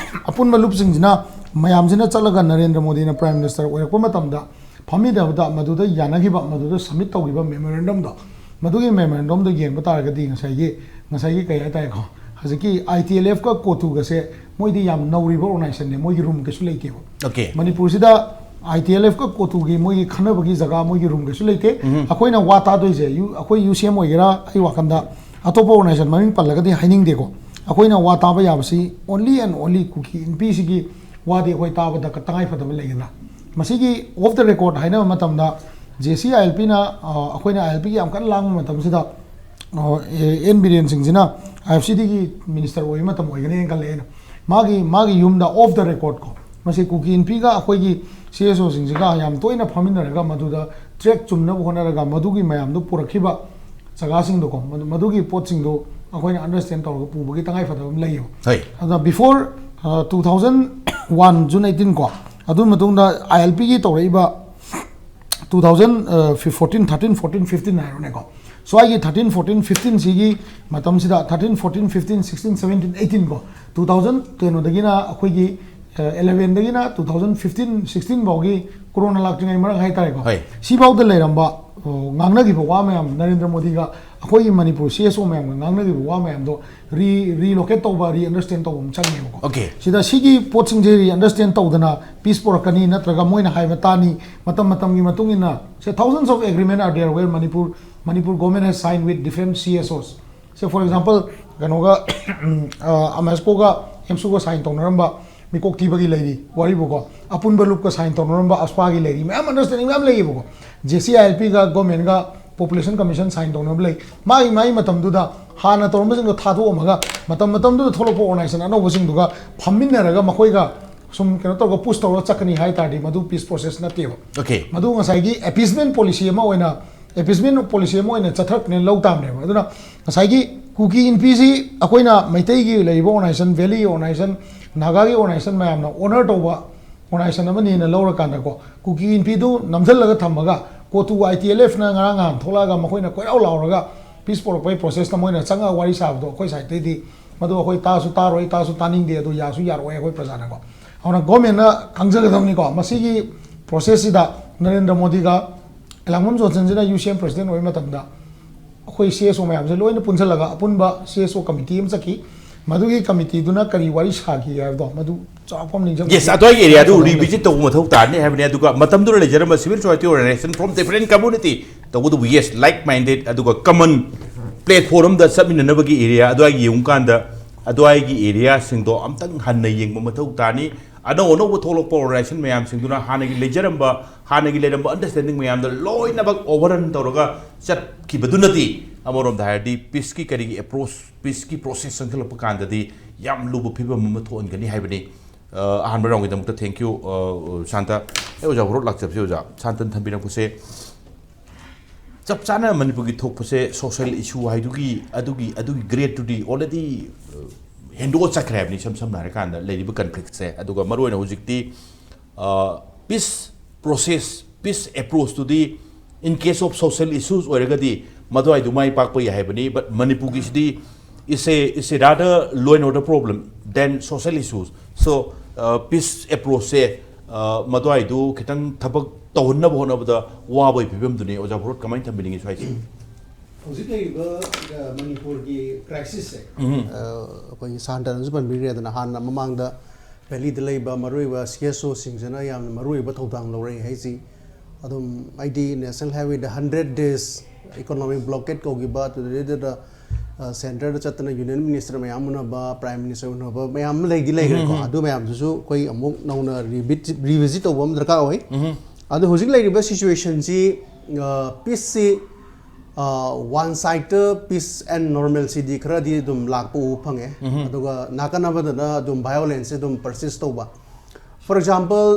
ꯑꯄꯨꯟꯕ ꯂꯨꯞꯁꯤꯡꯁꯤꯅ, ꯃꯌꯥꯝꯁꯤꯅ ꯆꯠꯂꯒ ꯅꯔꯦꯟꯗ꯭ꯔ ꯃꯣꯗꯤꯅ ꯄ꯭ꯔꯥꯏꯝ ꯃꯤꯅꯤꯁꯇꯔ ꯑꯣꯏꯔꯛꯄ ꯃꯇꯝꯗ ꯐꯝꯃꯤꯟꯅꯕꯗ ꯃꯗꯨꯗ ꯌꯥꯅꯈꯤꯕ, ꯃꯗꯨꯗ ꯁꯕꯃꯤꯠ ꯇꯧꯈꯤꯕ ꯃꯦꯃꯣꯔꯦꯟꯗꯝꯗꯣ, ꯃꯗꯨꯒꯤ ꯃꯦꯃꯣꯔꯦꯟꯗꯝꯗꯣ ꯌꯦꯡꯕ ꯇꯥꯔꯒꯗꯤ ꯉꯁꯥꯏꯒꯤ, ꯉꯁꯥꯏꯒꯤ ꯀꯩ ꯍꯥꯏꯇꯥꯔꯦꯀꯣ, ꯍꯧꯖꯤꯛꯀꯤ ꯑꯥꯏ ꯇꯤ ꯑꯦꯜ ꯑꯦꯐꯀ ꯀꯣꯇꯨꯒꯁꯦ ꯃꯣꯏꯗꯤ ꯌꯥꯝ ꯅꯧꯔꯤꯕ ꯑꯣꯔꯒꯅꯥꯏꯖꯦꯁꯟꯅꯦ, ꯃꯣꯏꯒꯤ ꯔꯨꯝ ꯀꯩꯁꯨ ꯂꯩꯇꯦꯕ꯫ ꯑꯣꯀꯦ꯫ ꯃꯅꯤꯄꯨꯔꯁꯤꯗ ꯑꯥꯏ ꯇꯤ ꯑꯦꯜ ꯑꯦꯐꯀ ꯀꯣꯇꯨꯒꯤ ꯃꯣꯏꯒꯤ ꯈꯟꯅꯕꯒꯤ ꯖꯒꯥ, ꯃꯣꯏꯒꯤ ꯔꯨꯝ ꯀꯩꯁꯨ ꯂꯩꯇꯦ꯫ ꯑꯩꯈꯣꯏꯅ ꯋꯥ ꯇꯥꯗꯣꯏꯁꯦ, ꯌꯨ-, ꯑꯩꯈꯣꯏ ꯌꯨ ꯁꯤ ꯑꯦꯝ ꯑꯣꯏꯒꯦꯔꯥ, ꯑꯩ ꯋꯥꯈꯜꯗ ꯑꯇꯣꯞꯄ ꯑꯣꯔꯒꯅꯥꯏꯖꯦꯁꯟ ꯃꯃꯤꯡ ꯄꯜꯂꯒꯗꯤ ꯍꯥꯏꯅꯤꯡꯗꯦꯀꯣ, ꯑꯩꯈꯣꯏꯅ ꯋꯥ ꯇꯥꯕ ꯌꯥꯕꯁꯤ only and only ꯀꯨꯀꯤ ꯏꯟꯄꯤꯁꯤꯒꯤ ꯋꯥꯗꯤ ꯑꯩꯈꯣꯏ ꯇꯥꯕꯗ ꯇꯉꯥꯏ ꯐꯗꯕ ꯂꯩꯒꯗ꯭ꯔꯥ? ꯃꯁꯤꯒꯤ ꯑꯣꯐ ꯗ ꯔꯦꯀꯣꯔꯗ ꯍꯥꯏꯅꯕ ꯃꯇꯝꯗ, ꯖꯦ ꯁꯤ ꯑꯥꯏ ꯑꯦꯜ ꯄꯤꯅ, ꯑ, ꯑꯩꯈꯣꯏꯅ ꯑꯥꯏ ꯑꯦꯜ ꯄꯤꯒꯤ ꯌꯥꯝ ꯀꯟꯅ ꯂꯥꯡꯕ ꯃꯇꯝꯁꯤꯗ, ꯑ, ꯑꯦ-, ꯑꯦꯟ ꯕꯤꯔꯦꯟ ꯁꯤꯡꯁꯤꯅ ꯑꯥꯏ ꯑꯦꯐ ꯁꯤ ꯗꯤꯒꯤ ꯃꯤꯅꯤꯁꯇꯔ ꯑꯣꯏꯕ ꯃꯇꯝ ꯑꯣꯏꯒꯅꯤꯅ ꯈꯜꯂꯦ ꯑꯩꯅ꯫ ꯃꯥꯒꯤ, ꯃꯥꯒꯤ ꯌꯨꯝꯗ ꯑꯣꯐ ꯗ ꯔꯦꯀꯣꯔꯗ ꯀꯣ, ꯃꯁꯤ ꯀꯨꯀꯤ ꯏꯟꯄꯤꯒ ꯑꯩꯈꯣꯏꯒꯤ ꯁꯤ ꯑꯦꯁ ꯑꯣꯁꯤꯡꯁꯤꯒ ꯌꯥꯝ ꯇꯣꯏꯅ ꯐꯝꯃꯤꯟꯅꯔꯒ ꯃꯗꯨꯗ ꯇ꯭ꯔꯦꯛ ꯆꯨꯝꯅꯕ ꯍꯣꯠꯅꯔꯒ ꯃꯗꯨꯒꯤ ꯃꯌꯥꯝꯗꯨ ꯄꯨꯔꯛꯈꯤꯕ ꯖꯒꯥꯁꯤꯡꯗꯣꯀꯣ, ꯃꯗꯨ-, ꯃꯗꯨꯒꯤ ꯄꯣꯠꯁꯤꯡꯗꯣ ꯑꯩꯈꯣꯏꯅ ꯑꯟꯗꯔꯁ꯭ꯇꯦꯟ ꯇꯧꯔꯒ ꯄꯨꯕꯒꯤ ꯇꯉꯥꯏ ꯐꯗꯕ ꯑꯃ ꯂꯩꯌꯦꯕ꯫ ꯍꯣꯏ꯫ ꯑꯗꯨꯅ before two thousand one June eighteen ꯀꯣ, ꯑꯗꯨ ꯃꯇꯨꯡꯗ ꯑꯥꯏ ꯑꯦꯜ ꯄꯤꯒꯤ ꯇꯧꯔꯛꯏꯕ two thousand fourteen thirteen fourteen fifteen ꯍꯥꯏꯔꯣꯅꯦꯀꯣ, ꯁ꯭ꯋꯥꯏꯒꯤ ꯊꯥꯔꯇꯤꯟ ꯐꯣꯔꯇꯤꯟ ꯐꯤꯐꯇꯤꯟꯁꯤꯒꯤ ꯃꯇꯝꯁꯤꯗ, thirteen fourteen fifteen sixteen seventeen eighteen ꯀꯣ, ꯇꯨ ꯊꯥꯎꯖꯟ ꯀꯩꯅꯣꯗꯒꯤꯅ ꯑꯩꯈꯣꯏꯒꯤ ꯑꯦꯂꯦꯚꯦꯟꯗꯒꯤꯅ ꯇꯨ ꯊꯥꯎꯖꯟ ꯐꯤꯐꯇꯤꯟ ꯁꯤꯛꯁꯇꯤꯟ ꯐꯥꯎꯒꯤ ꯀꯣꯔꯣꯅꯥ ꯂꯥꯛꯇ꯭ꯔꯤꯉꯩ ꯃꯔꯛ ꯍꯥꯏꯇꯥꯔꯦꯀꯣ, ꯍꯣꯏ꯫ ꯁꯤꯐꯥꯎꯗ ꯂꯩꯔꯝꯕ, ꯑ, ꯉꯥꯡꯅꯈꯤꯕ ꯋꯥ ꯃꯌꯥꯝ, ꯅꯔꯦꯟꯗ꯭ꯔ ꯃꯣꯗꯤꯒ ꯑꯩꯈꯣꯏꯒꯤ ꯃꯅꯤꯄꯨꯔ ꯁꯤ ꯑꯦꯁ ꯑꯣ ꯃꯌꯥꯝꯒ ꯉꯥꯡꯅꯈꯤꯕ ꯋꯥ ꯃꯌꯥꯝꯗꯣ ꯔꯤ ꯔꯤꯂꯣꯀꯦꯠ ꯇꯧꯕ, ꯔꯤ ꯑꯟꯗꯔꯁ꯭ꯇꯦꯟ ꯇꯧꯕ ꯑꯃ ꯆꯪꯉꯦꯕꯀꯣ꯫ Okay. ꯁꯤꯗ ꯁꯤꯒꯤ ꯄꯣꯠꯁꯤꯡꯁꯦ ꯔꯤ ꯑꯟꯗꯔꯁ꯭ꯇꯦꯟ ꯇꯧꯗꯅ ꯄꯤꯁ ꯄꯨꯔꯛꯀꯅꯤ, ꯅꯠꯇ꯭ꯔꯒ ꯃꯣꯏꯅ ꯍꯥꯏꯕ ꯇꯥꯅꯤ, ꯃꯇꯝ ꯃꯇꯝꯒꯤ ꯃꯇꯨꯡ ꯏꯟꯅ, say, thousands of agreement are there where Manipur, Manipur government has signed with different C S Os. Say, for example, ꯀꯩꯅꯣꯒ, ꯑꯃꯦꯁꯀꯣꯒ ꯑꯦꯝꯁꯨꯒ ꯁꯥꯏꯟ ꯇꯧꯅꯔꯝꯕ ꯃꯤꯀꯣꯛ ꯊꯤꯕꯒꯤ ꯂꯩꯔꯤ ꯋꯥꯔꯤꯕꯨꯀꯣ, ꯑꯄꯨꯟꯕ ꯂꯨꯞꯀ ꯁꯥꯏꯟ ꯇꯧꯅꯔꯝꯕ ꯑꯁꯄꯥꯒꯤ ꯂꯩꯔꯤ, ꯃꯌꯥꯝ ꯑꯟꯗꯔꯁ꯭ꯇꯦꯟꯗꯤꯡ ꯃꯌꯥꯝ ꯂꯩꯌꯦꯕꯀꯣ꯫ ꯖꯦ ꯁꯤ ꯑꯥꯏ ꯑꯦꯜ ꯄꯤꯒ ꯒꯣꯔꯃꯦꯟꯒ ꯄꯣꯄꯨꯂꯦꯁꯟ ꯀꯃꯤꯁꯟ ꯁꯥꯏꯟ ꯇꯧꯅꯕ ꯂꯩ꯫ ꯃꯥꯒꯤ ꯃꯥꯒꯤ ꯃꯇꯝꯗꯨꯗ ꯍꯥꯟꯅ ꯇꯧꯔꯝꯕꯁꯤꯡꯗꯣ ꯊꯥꯗꯣꯛꯑꯝꯃꯒ, ꯃꯇꯝ ꯃꯇꯝꯗꯨꯗ ꯊꯣꯛꯂꯛꯄ ꯑꯣꯔꯒꯅꯥꯏꯖꯦꯁꯟ ꯑꯅꯧꯕꯁꯤꯡꯗꯨꯒ ꯐꯝꯃꯤꯟꯅꯔꯒ ꯃꯈꯣꯏꯒ ꯁꯨꯝ ꯀꯩꯅꯣ ꯇꯧꯔꯒ ꯄꯨꯁ ꯇꯧꯔꯒ ꯆꯠꯀꯅꯤ ꯍꯥꯏ ꯇꯥꯔꯗꯤ, ꯃꯗꯨ ꯄꯤꯁ ꯄ꯭ꯔꯣꯁꯦꯁ ꯅꯠꯇꯦꯕ꯫ Okay. ꯃꯗꯨ ꯉꯁꯥꯏꯒꯤ ꯑꯦꯄꯤꯁꯃꯦꯟ ꯄꯣꯂꯤꯁꯤ ꯑꯃ ꯑꯣꯏꯅ, ꯑꯦꯄꯤꯁꯃꯦꯟ ꯄꯣꯂꯤꯁꯤ ꯑꯃ ꯑꯣꯏꯅ ꯆꯠꯊꯔꯛꯄꯅꯦꯅ ꯂꯧ ꯇꯥꯕꯅꯦꯕ꯫ ꯑꯗꯨꯅ ꯉꯁꯥꯏꯒꯤ ꯀꯨꯀꯤ ꯏꯟꯐꯤꯁꯤ ꯑꯩꯈꯣꯏꯅ ꯃꯩꯇꯩꯒꯤ ꯂꯩꯔꯤꯕ ꯑꯣꯔꯒꯅꯥꯏꯖꯦꯁꯟ, ꯚꯦꯂꯤꯒꯤ ꯑꯣꯔꯒꯅꯥꯏꯖꯦꯁꯟ, ꯅꯥꯒꯥꯒꯤ ꯑꯣꯔꯒꯅꯥꯏꯖꯦꯁꯟ ꯃꯌꯥꯝꯅ ꯑꯣꯅꯔ ꯇꯧꯕ ꯑꯣꯔꯒꯅꯥꯏꯖꯦꯁꯟ ꯑꯃꯅꯤꯅ ꯂꯧꯔꯀꯥꯟꯗꯀꯣ, ꯀꯨꯀꯤ ꯏꯟꯐꯤꯗꯨ ꯅꯝꯁꯤꯜꯂꯒ ꯊꯝꯃꯒ, ꯀꯣꯇꯨ ꯑꯥꯏ ꯇꯤ ꯑꯦꯜ ꯑꯦꯐꯅ ꯉꯔꯥꯡ ꯅꯍꯥꯟ ꯊꯣꯛꯂꯛꯑꯒ ꯃꯈꯣꯏꯅ ꯀꯣꯏꯔꯥꯎ ꯂꯥꯎꯔꯒ ꯄꯤꯁ ꯄꯣꯔꯛꯄꯒꯤ ꯄ꯭ꯔꯣꯁꯦꯁꯇ ꯃꯣꯏꯅ ꯆꯪꯉꯒ ꯋꯥꯔꯤ ꯁꯥꯕꯗꯣ ꯑꯩꯈꯣꯏ ꯁꯥꯏꯠꯇꯩꯗꯤ ꯃꯗꯨ ꯑꯩꯈꯣꯏ ꯇꯥꯁꯨ ꯇꯥꯔꯣꯏ, ꯇꯥꯁꯨ ꯇꯥꯅꯤꯡꯗꯦ, ꯑꯗꯨ ꯌꯥꯁꯨ ꯌꯥꯔꯛꯑꯣꯏ ꯑꯩꯈꯣꯏ ꯄ꯭ꯔꯖꯥꯅꯀꯣ꯫ ꯑꯗꯨꯅ ꯒꯣꯔꯃꯦꯟꯅ ꯈꯪꯖꯒꯗꯕꯅꯤꯀꯣ, ꯃꯁꯤꯒꯤ ꯄ꯭ꯔꯣꯁꯦꯁꯁꯤꯗ ꯅꯔꯦꯟꯗ꯭ꯔ ꯃꯣꯗꯤꯒ ꯂꯥꯡꯕꯝ ꯖꯣꯟꯁꯟꯁꯤꯅ ꯌꯨ ꯁꯤ ꯑꯦꯝ ꯄ꯭ꯔꯁꯤꯗꯦꯟ ꯑꯣꯏꯕ ꯃꯇꯝꯗ ꯑꯩꯈꯣꯏ ꯁꯤ ꯑꯦꯁ ꯑꯣ ꯃꯌꯥꯝꯁꯦ ꯂꯣꯏꯅ ꯄꯨꯟꯁꯤꯜꯂꯒ ꯑꯄꯨꯟꯕ ꯁꯤ ꯑꯦꯁ ꯑꯣ ꯀꯃꯤꯇꯤ ꯑꯃ ꯆꯠꯈꯤ꯫ ꯃꯗꯨꯒꯤ ꯀꯃꯤꯇꯤꯗꯨꯅ ꯀꯔꯤ ꯋꯥꯔꯤ ꯁꯥꯈꯤ ꯍꯥꯏꯕꯗꯣ ꯃꯗꯨ ꯆꯥꯎꯔꯥꯛꯄ ꯑꯃ ꯅꯤꯡꯁꯤꯡꯕ Yes, ꯑꯗꯨꯋꯥꯏꯒꯤ ꯑꯦꯔꯤꯌꯥꯗꯨ ꯔꯤꯚꯤꯖꯤꯠ ꯇꯧꯕ ꯃꯊꯧ ꯇꯥꯔꯅꯤ ꯍꯥꯏꯕꯅꯤ꯫ ꯑꯗꯨꯒ ꯃꯇꯝꯗꯨꯗ ꯂꯩꯖꯔꯝꯕ civil society organization from different community, ꯇꯧꯕꯇꯕꯨ, yes, like minded, ꯑꯗꯨꯒ common platform ꯑꯃꯗ ꯆꯠꯃꯤꯟꯅꯅꯕꯒꯤ ꯑꯦꯔꯤꯌꯥ ꯑꯗꯨꯋꯥꯏꯒꯤ ꯌꯦꯡꯉꯨꯀꯥꯟꯗ, ꯑꯗꯨꯋꯥꯏꯒꯤ ꯑꯦꯔꯤꯌꯥꯁꯤꯡꯗꯣ ꯑꯝꯇꯪ ꯍꯟꯅ ꯌꯦꯡꯕ ꯃꯊꯧ ꯇꯥꯅꯤ꯫ ꯑꯅꯧ ꯑꯅꯧꯕ ꯊꯣꯛꯂꯛꯄ ꯑꯣꯔꯒꯅꯥꯏꯖꯦꯁꯟ ꯃꯌꯥꯝꯁꯤꯡꯗꯨꯅ ꯍꯥꯟꯅꯒꯤ ꯂꯩꯖꯔꯝꯕ, ꯍꯥꯟꯅꯒꯤ ꯂꯩꯔꯝꯕ ꯑꯟꯗꯔꯁ꯭ꯇꯦꯟꯗꯤꯡ ꯃꯌꯥꯝꯗꯣ ꯂꯣꯏꯅꯃꯛ ꯑꯣꯚꯔꯔꯟ ꯇꯧꯔꯒ ꯆꯠꯈꯤꯕꯗꯨꯅꯗꯤ, ꯑꯃꯔꯣꯝꯗ ꯍꯥꯏꯔꯗꯤ, ꯄꯤꯁꯀꯤ ꯀꯔꯤꯒꯤ ꯑꯦꯄ꯭ꯔꯣꯁ, ꯄꯤꯁꯀꯤ ꯄ꯭ꯔꯣꯁꯦꯁ ꯆꯪꯁꯤꯜꯂꯛꯄ ꯀꯥꯟꯗꯗꯤ ꯌꯥꯝ ꯂꯨꯕ ꯐꯤꯕꯝ ꯑꯃ ꯊꯣꯛꯍꯟꯒꯅꯤ ꯍꯥꯏꯕꯅꯤ꯫ ꯑ, ꯑꯍꯥꯟꯕ ꯔꯥꯎꯟꯒꯤꯗꯃꯛꯇ thank you, ꯑ, ꯁꯥꯟꯇ꯫ ꯑꯩ ꯑꯣꯖꯥ ꯍꯣꯔꯣꯠ ꯂꯥꯛꯆꯕꯁꯦ, ꯑꯣꯖꯥ ꯁꯥꯟꯇꯟ ꯊꯝꯕꯤꯔꯛꯄꯁꯦ꯫ ꯆꯞ ꯆꯥꯅ ꯃꯅꯤꯄꯨꯔꯒꯤ ꯊꯣꯛꯄꯁꯦ ꯁꯣꯁꯦꯜ ꯏꯁꯨ ꯍꯥꯏꯗꯨꯒꯤ ꯑꯗꯨꯒꯤ ꯑꯗꯨꯒꯤ ꯒ꯭ꯔꯦꯠꯇꯨꯗꯤ ꯑꯣꯜꯔꯦꯗꯤ ꯍꯦꯟꯗꯣꯛꯑ ꯆꯠꯈ꯭ꯔꯦ ꯍꯥꯏꯕꯅꯤ, ꯏꯁꯝ ꯁꯝꯅ ꯍꯥꯏꯔꯀꯥꯟꯗ ꯂꯩꯔꯤꯕ ꯀꯟꯐ꯭ꯂꯤꯛꯁꯦ꯫ ꯑꯗꯨꯒ ꯃꯔꯨꯑꯣꯏꯅ ꯍꯧꯖꯤꯛꯇꯤ ꯄꯤꯁ ꯄ꯭ꯔꯣꯁꯦꯁ, ꯄꯤꯁ ꯑꯦꯄ꯭ꯔꯣꯆꯇꯨꯗꯤ in case of social issues ꯑꯣꯏꯔꯒꯗꯤ ꯃꯗꯨꯋꯥꯏꯗꯨ ꯃꯥꯏ ꯄꯥꯛꯄ ꯌꯥꯏ ꯍꯥꯏꯕꯅꯤ꯫ But ꯃꯅꯤꯄꯨꯔꯒꯤꯁꯤꯗꯤ is a is a rather law and order problem than social issues. So peace approachꯁꯦ ꯃꯗꯨꯋꯥꯏꯗꯨ ꯈꯤꯇꯪ ꯊꯕꯛ ꯇꯧꯍꯟꯅꯕ ꯍꯣꯠꯅꯕꯗ ꯋꯥꯕꯒꯤ ꯐꯤꯕꯝꯗꯨꯅꯤ꯫ ꯑꯣꯖꯥ ꯚꯣꯔꯣꯠ ꯀꯃꯥꯏꯅ ꯊꯝꯕꯤꯅꯤꯡꯉꯤ ꯁ꯭ꯋꯥꯏꯁꯦ? ꯍꯧꯖꯤꯛ ꯂꯩꯔꯤꯕ ꯃꯅꯤꯄꯨꯔꯒꯤ ꯀ꯭ꯔꯥꯏꯁꯤꯁꯁꯦ, ꯑꯩꯈꯣꯏꯒꯤ ꯁꯥꯟꯇꯅꯁꯨ ꯄꯟꯕꯤꯈ꯭ꯔꯦꯗꯅ, ꯍꯥꯟꯅ ꯃꯃꯥꯡꯗ ꯚꯦꯂꯤꯗ ꯂꯩꯕ ꯃꯔꯨꯑꯣꯏꯕ ꯁꯤ ꯑꯦꯁ ꯑꯣꯁꯤꯡꯁꯤꯅ ꯌꯥꯝꯅ ꯃꯔꯨꯑꯣꯏꯕ ꯊꯧꯗꯥꯡ ꯂꯧꯔꯛꯏ ꯍꯥꯏꯁꯤ꯫ ꯑꯗꯨꯝ ꯑꯩꯗꯤ ꯅꯦꯁꯅꯦꯜ ꯍꯥꯏꯋꯦꯗ ꯍꯟꯗ꯭ꯔꯦꯠ ꯗꯦꯖ ꯏꯀꯣꯅꯣꯃꯤꯛ ꯕ꯭ꯂꯣꯀꯦꯠ ꯀꯧꯈꯤꯕ, ꯑꯗꯨꯗꯩꯗꯨꯗ ꯁꯦꯟꯇꯔꯗ ꯆꯠꯇꯅ ꯌꯨꯅꯤꯌꯟ ꯃꯤꯅꯤꯁꯇꯔ ꯃꯌꯥꯝ ꯎꯅꯕ, ꯄ꯭ꯔꯥꯏꯝ ꯃꯤꯅꯤꯁꯇꯔ ꯎꯅꯕ ꯃꯌꯥꯝ ꯑꯃ ꯂꯩꯗꯤ ꯂꯩꯈ꯭ꯔꯦꯀꯣ꯫ ꯑꯗꯨ ꯃꯌꯥꯝꯗꯨꯁꯨ ꯑꯩꯈꯣꯏ ꯑꯃꯨꯛ ꯅꯧꯅ ꯔꯤꯚꯤꯠ ꯔꯤꯚꯤꯖꯤꯠ ꯇꯧꯕ ꯑꯃ ꯗꯔꯀꯥꯔ ꯑꯣꯏ꯫ ꯑꯗꯣ ꯍꯧꯖꯤꯛ ꯂꯩꯔꯤꯕ ꯁꯤꯆꯨꯋꯦꯁꯟꯁꯤ, ꯄꯤꯁꯁꯤ ꯋꯥꯟ ꯁꯥꯏꯠꯇ ꯄꯤꯁ ꯑꯦꯟ ꯅꯣꯔꯃꯦꯜꯁꯤꯗꯤ ꯈꯔꯗꯤ ꯑꯗꯨꯝ ꯂꯥꯛꯄ ꯎꯕ ꯐꯪꯉꯦ꯫ ꯑꯗꯨꯒ ꯅꯥꯀꯟ ꯑꯃꯗꯅ ꯑꯗꯨꯝ ꯚꯥꯏꯑꯣꯂꯦꯟꯁꯁꯦ ꯑꯗꯨꯝ ꯄꯔꯁꯤꯁ ꯇꯧꯕ꯫ ꯐꯣꯔ ꯑꯦꯛꯖꯥꯝꯄꯜ,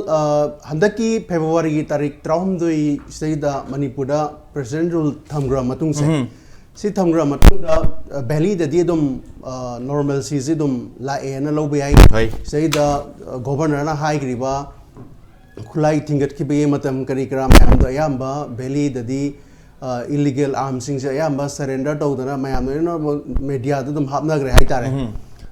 ꯍꯟꯗꯛꯀꯤ ꯐꯦꯕ꯭ꯔꯨꯋꯥꯔꯤꯒꯤ ꯇꯥꯔꯤꯛ ꯇꯔꯥꯍꯨꯝꯗꯣꯏꯁꯤꯗꯩꯗ ꯃꯅꯤꯄꯨꯔꯗ ꯄ꯭ꯔꯦꯁꯤꯗꯦꯟ ꯔꯨꯜ ꯊꯝꯈ꯭ꯔ ꯃꯇꯨꯡꯁꯦ, ꯁꯤ ꯊꯝꯈ꯭ꯔ ꯃꯇꯨꯡꯗ ꯚꯦꯂꯤꯗꯗꯤ ꯑꯗꯨꯝ ꯅꯣꯔꯃꯦꯜꯁꯤꯁꯦ ꯑꯗꯨꯝ ꯂꯥꯛꯑꯦꯅ ꯂꯧꯕ ꯌꯥꯏ꯫ ꯍꯣꯏ꯫ ꯁꯤꯗꯩꯗ ꯒꯣꯚꯔꯅꯔꯅ ꯍꯥꯏꯈ꯭ꯔꯤꯕ ꯈꯨꯠꯂꯥꯏ ꯊꯤꯡꯒꯠꯈꯤꯕꯒꯤ ꯃꯇꯝ ꯀꯔꯤ ꯀꯔꯥ ꯃꯌꯥꯝꯗꯣ ꯑꯌꯥꯝꯕ ꯚꯦꯂꯤꯗꯗꯤ ꯏꯂꯤꯒꯦꯜ ꯑꯥꯔꯝꯁꯤꯡꯁꯦ ꯑꯌꯥꯝꯕ ꯁꯔꯦꯟꯗꯔ ꯇꯧꯗꯅ ꯃꯌꯥꯝ ꯂꯣꯏꯅ ꯃꯦꯗꯤꯌꯥꯗ ꯑꯗꯨꯝ ꯍꯥꯞꯅꯈ꯭ꯔꯦ ꯍꯥꯏꯇꯥꯔꯦ꯫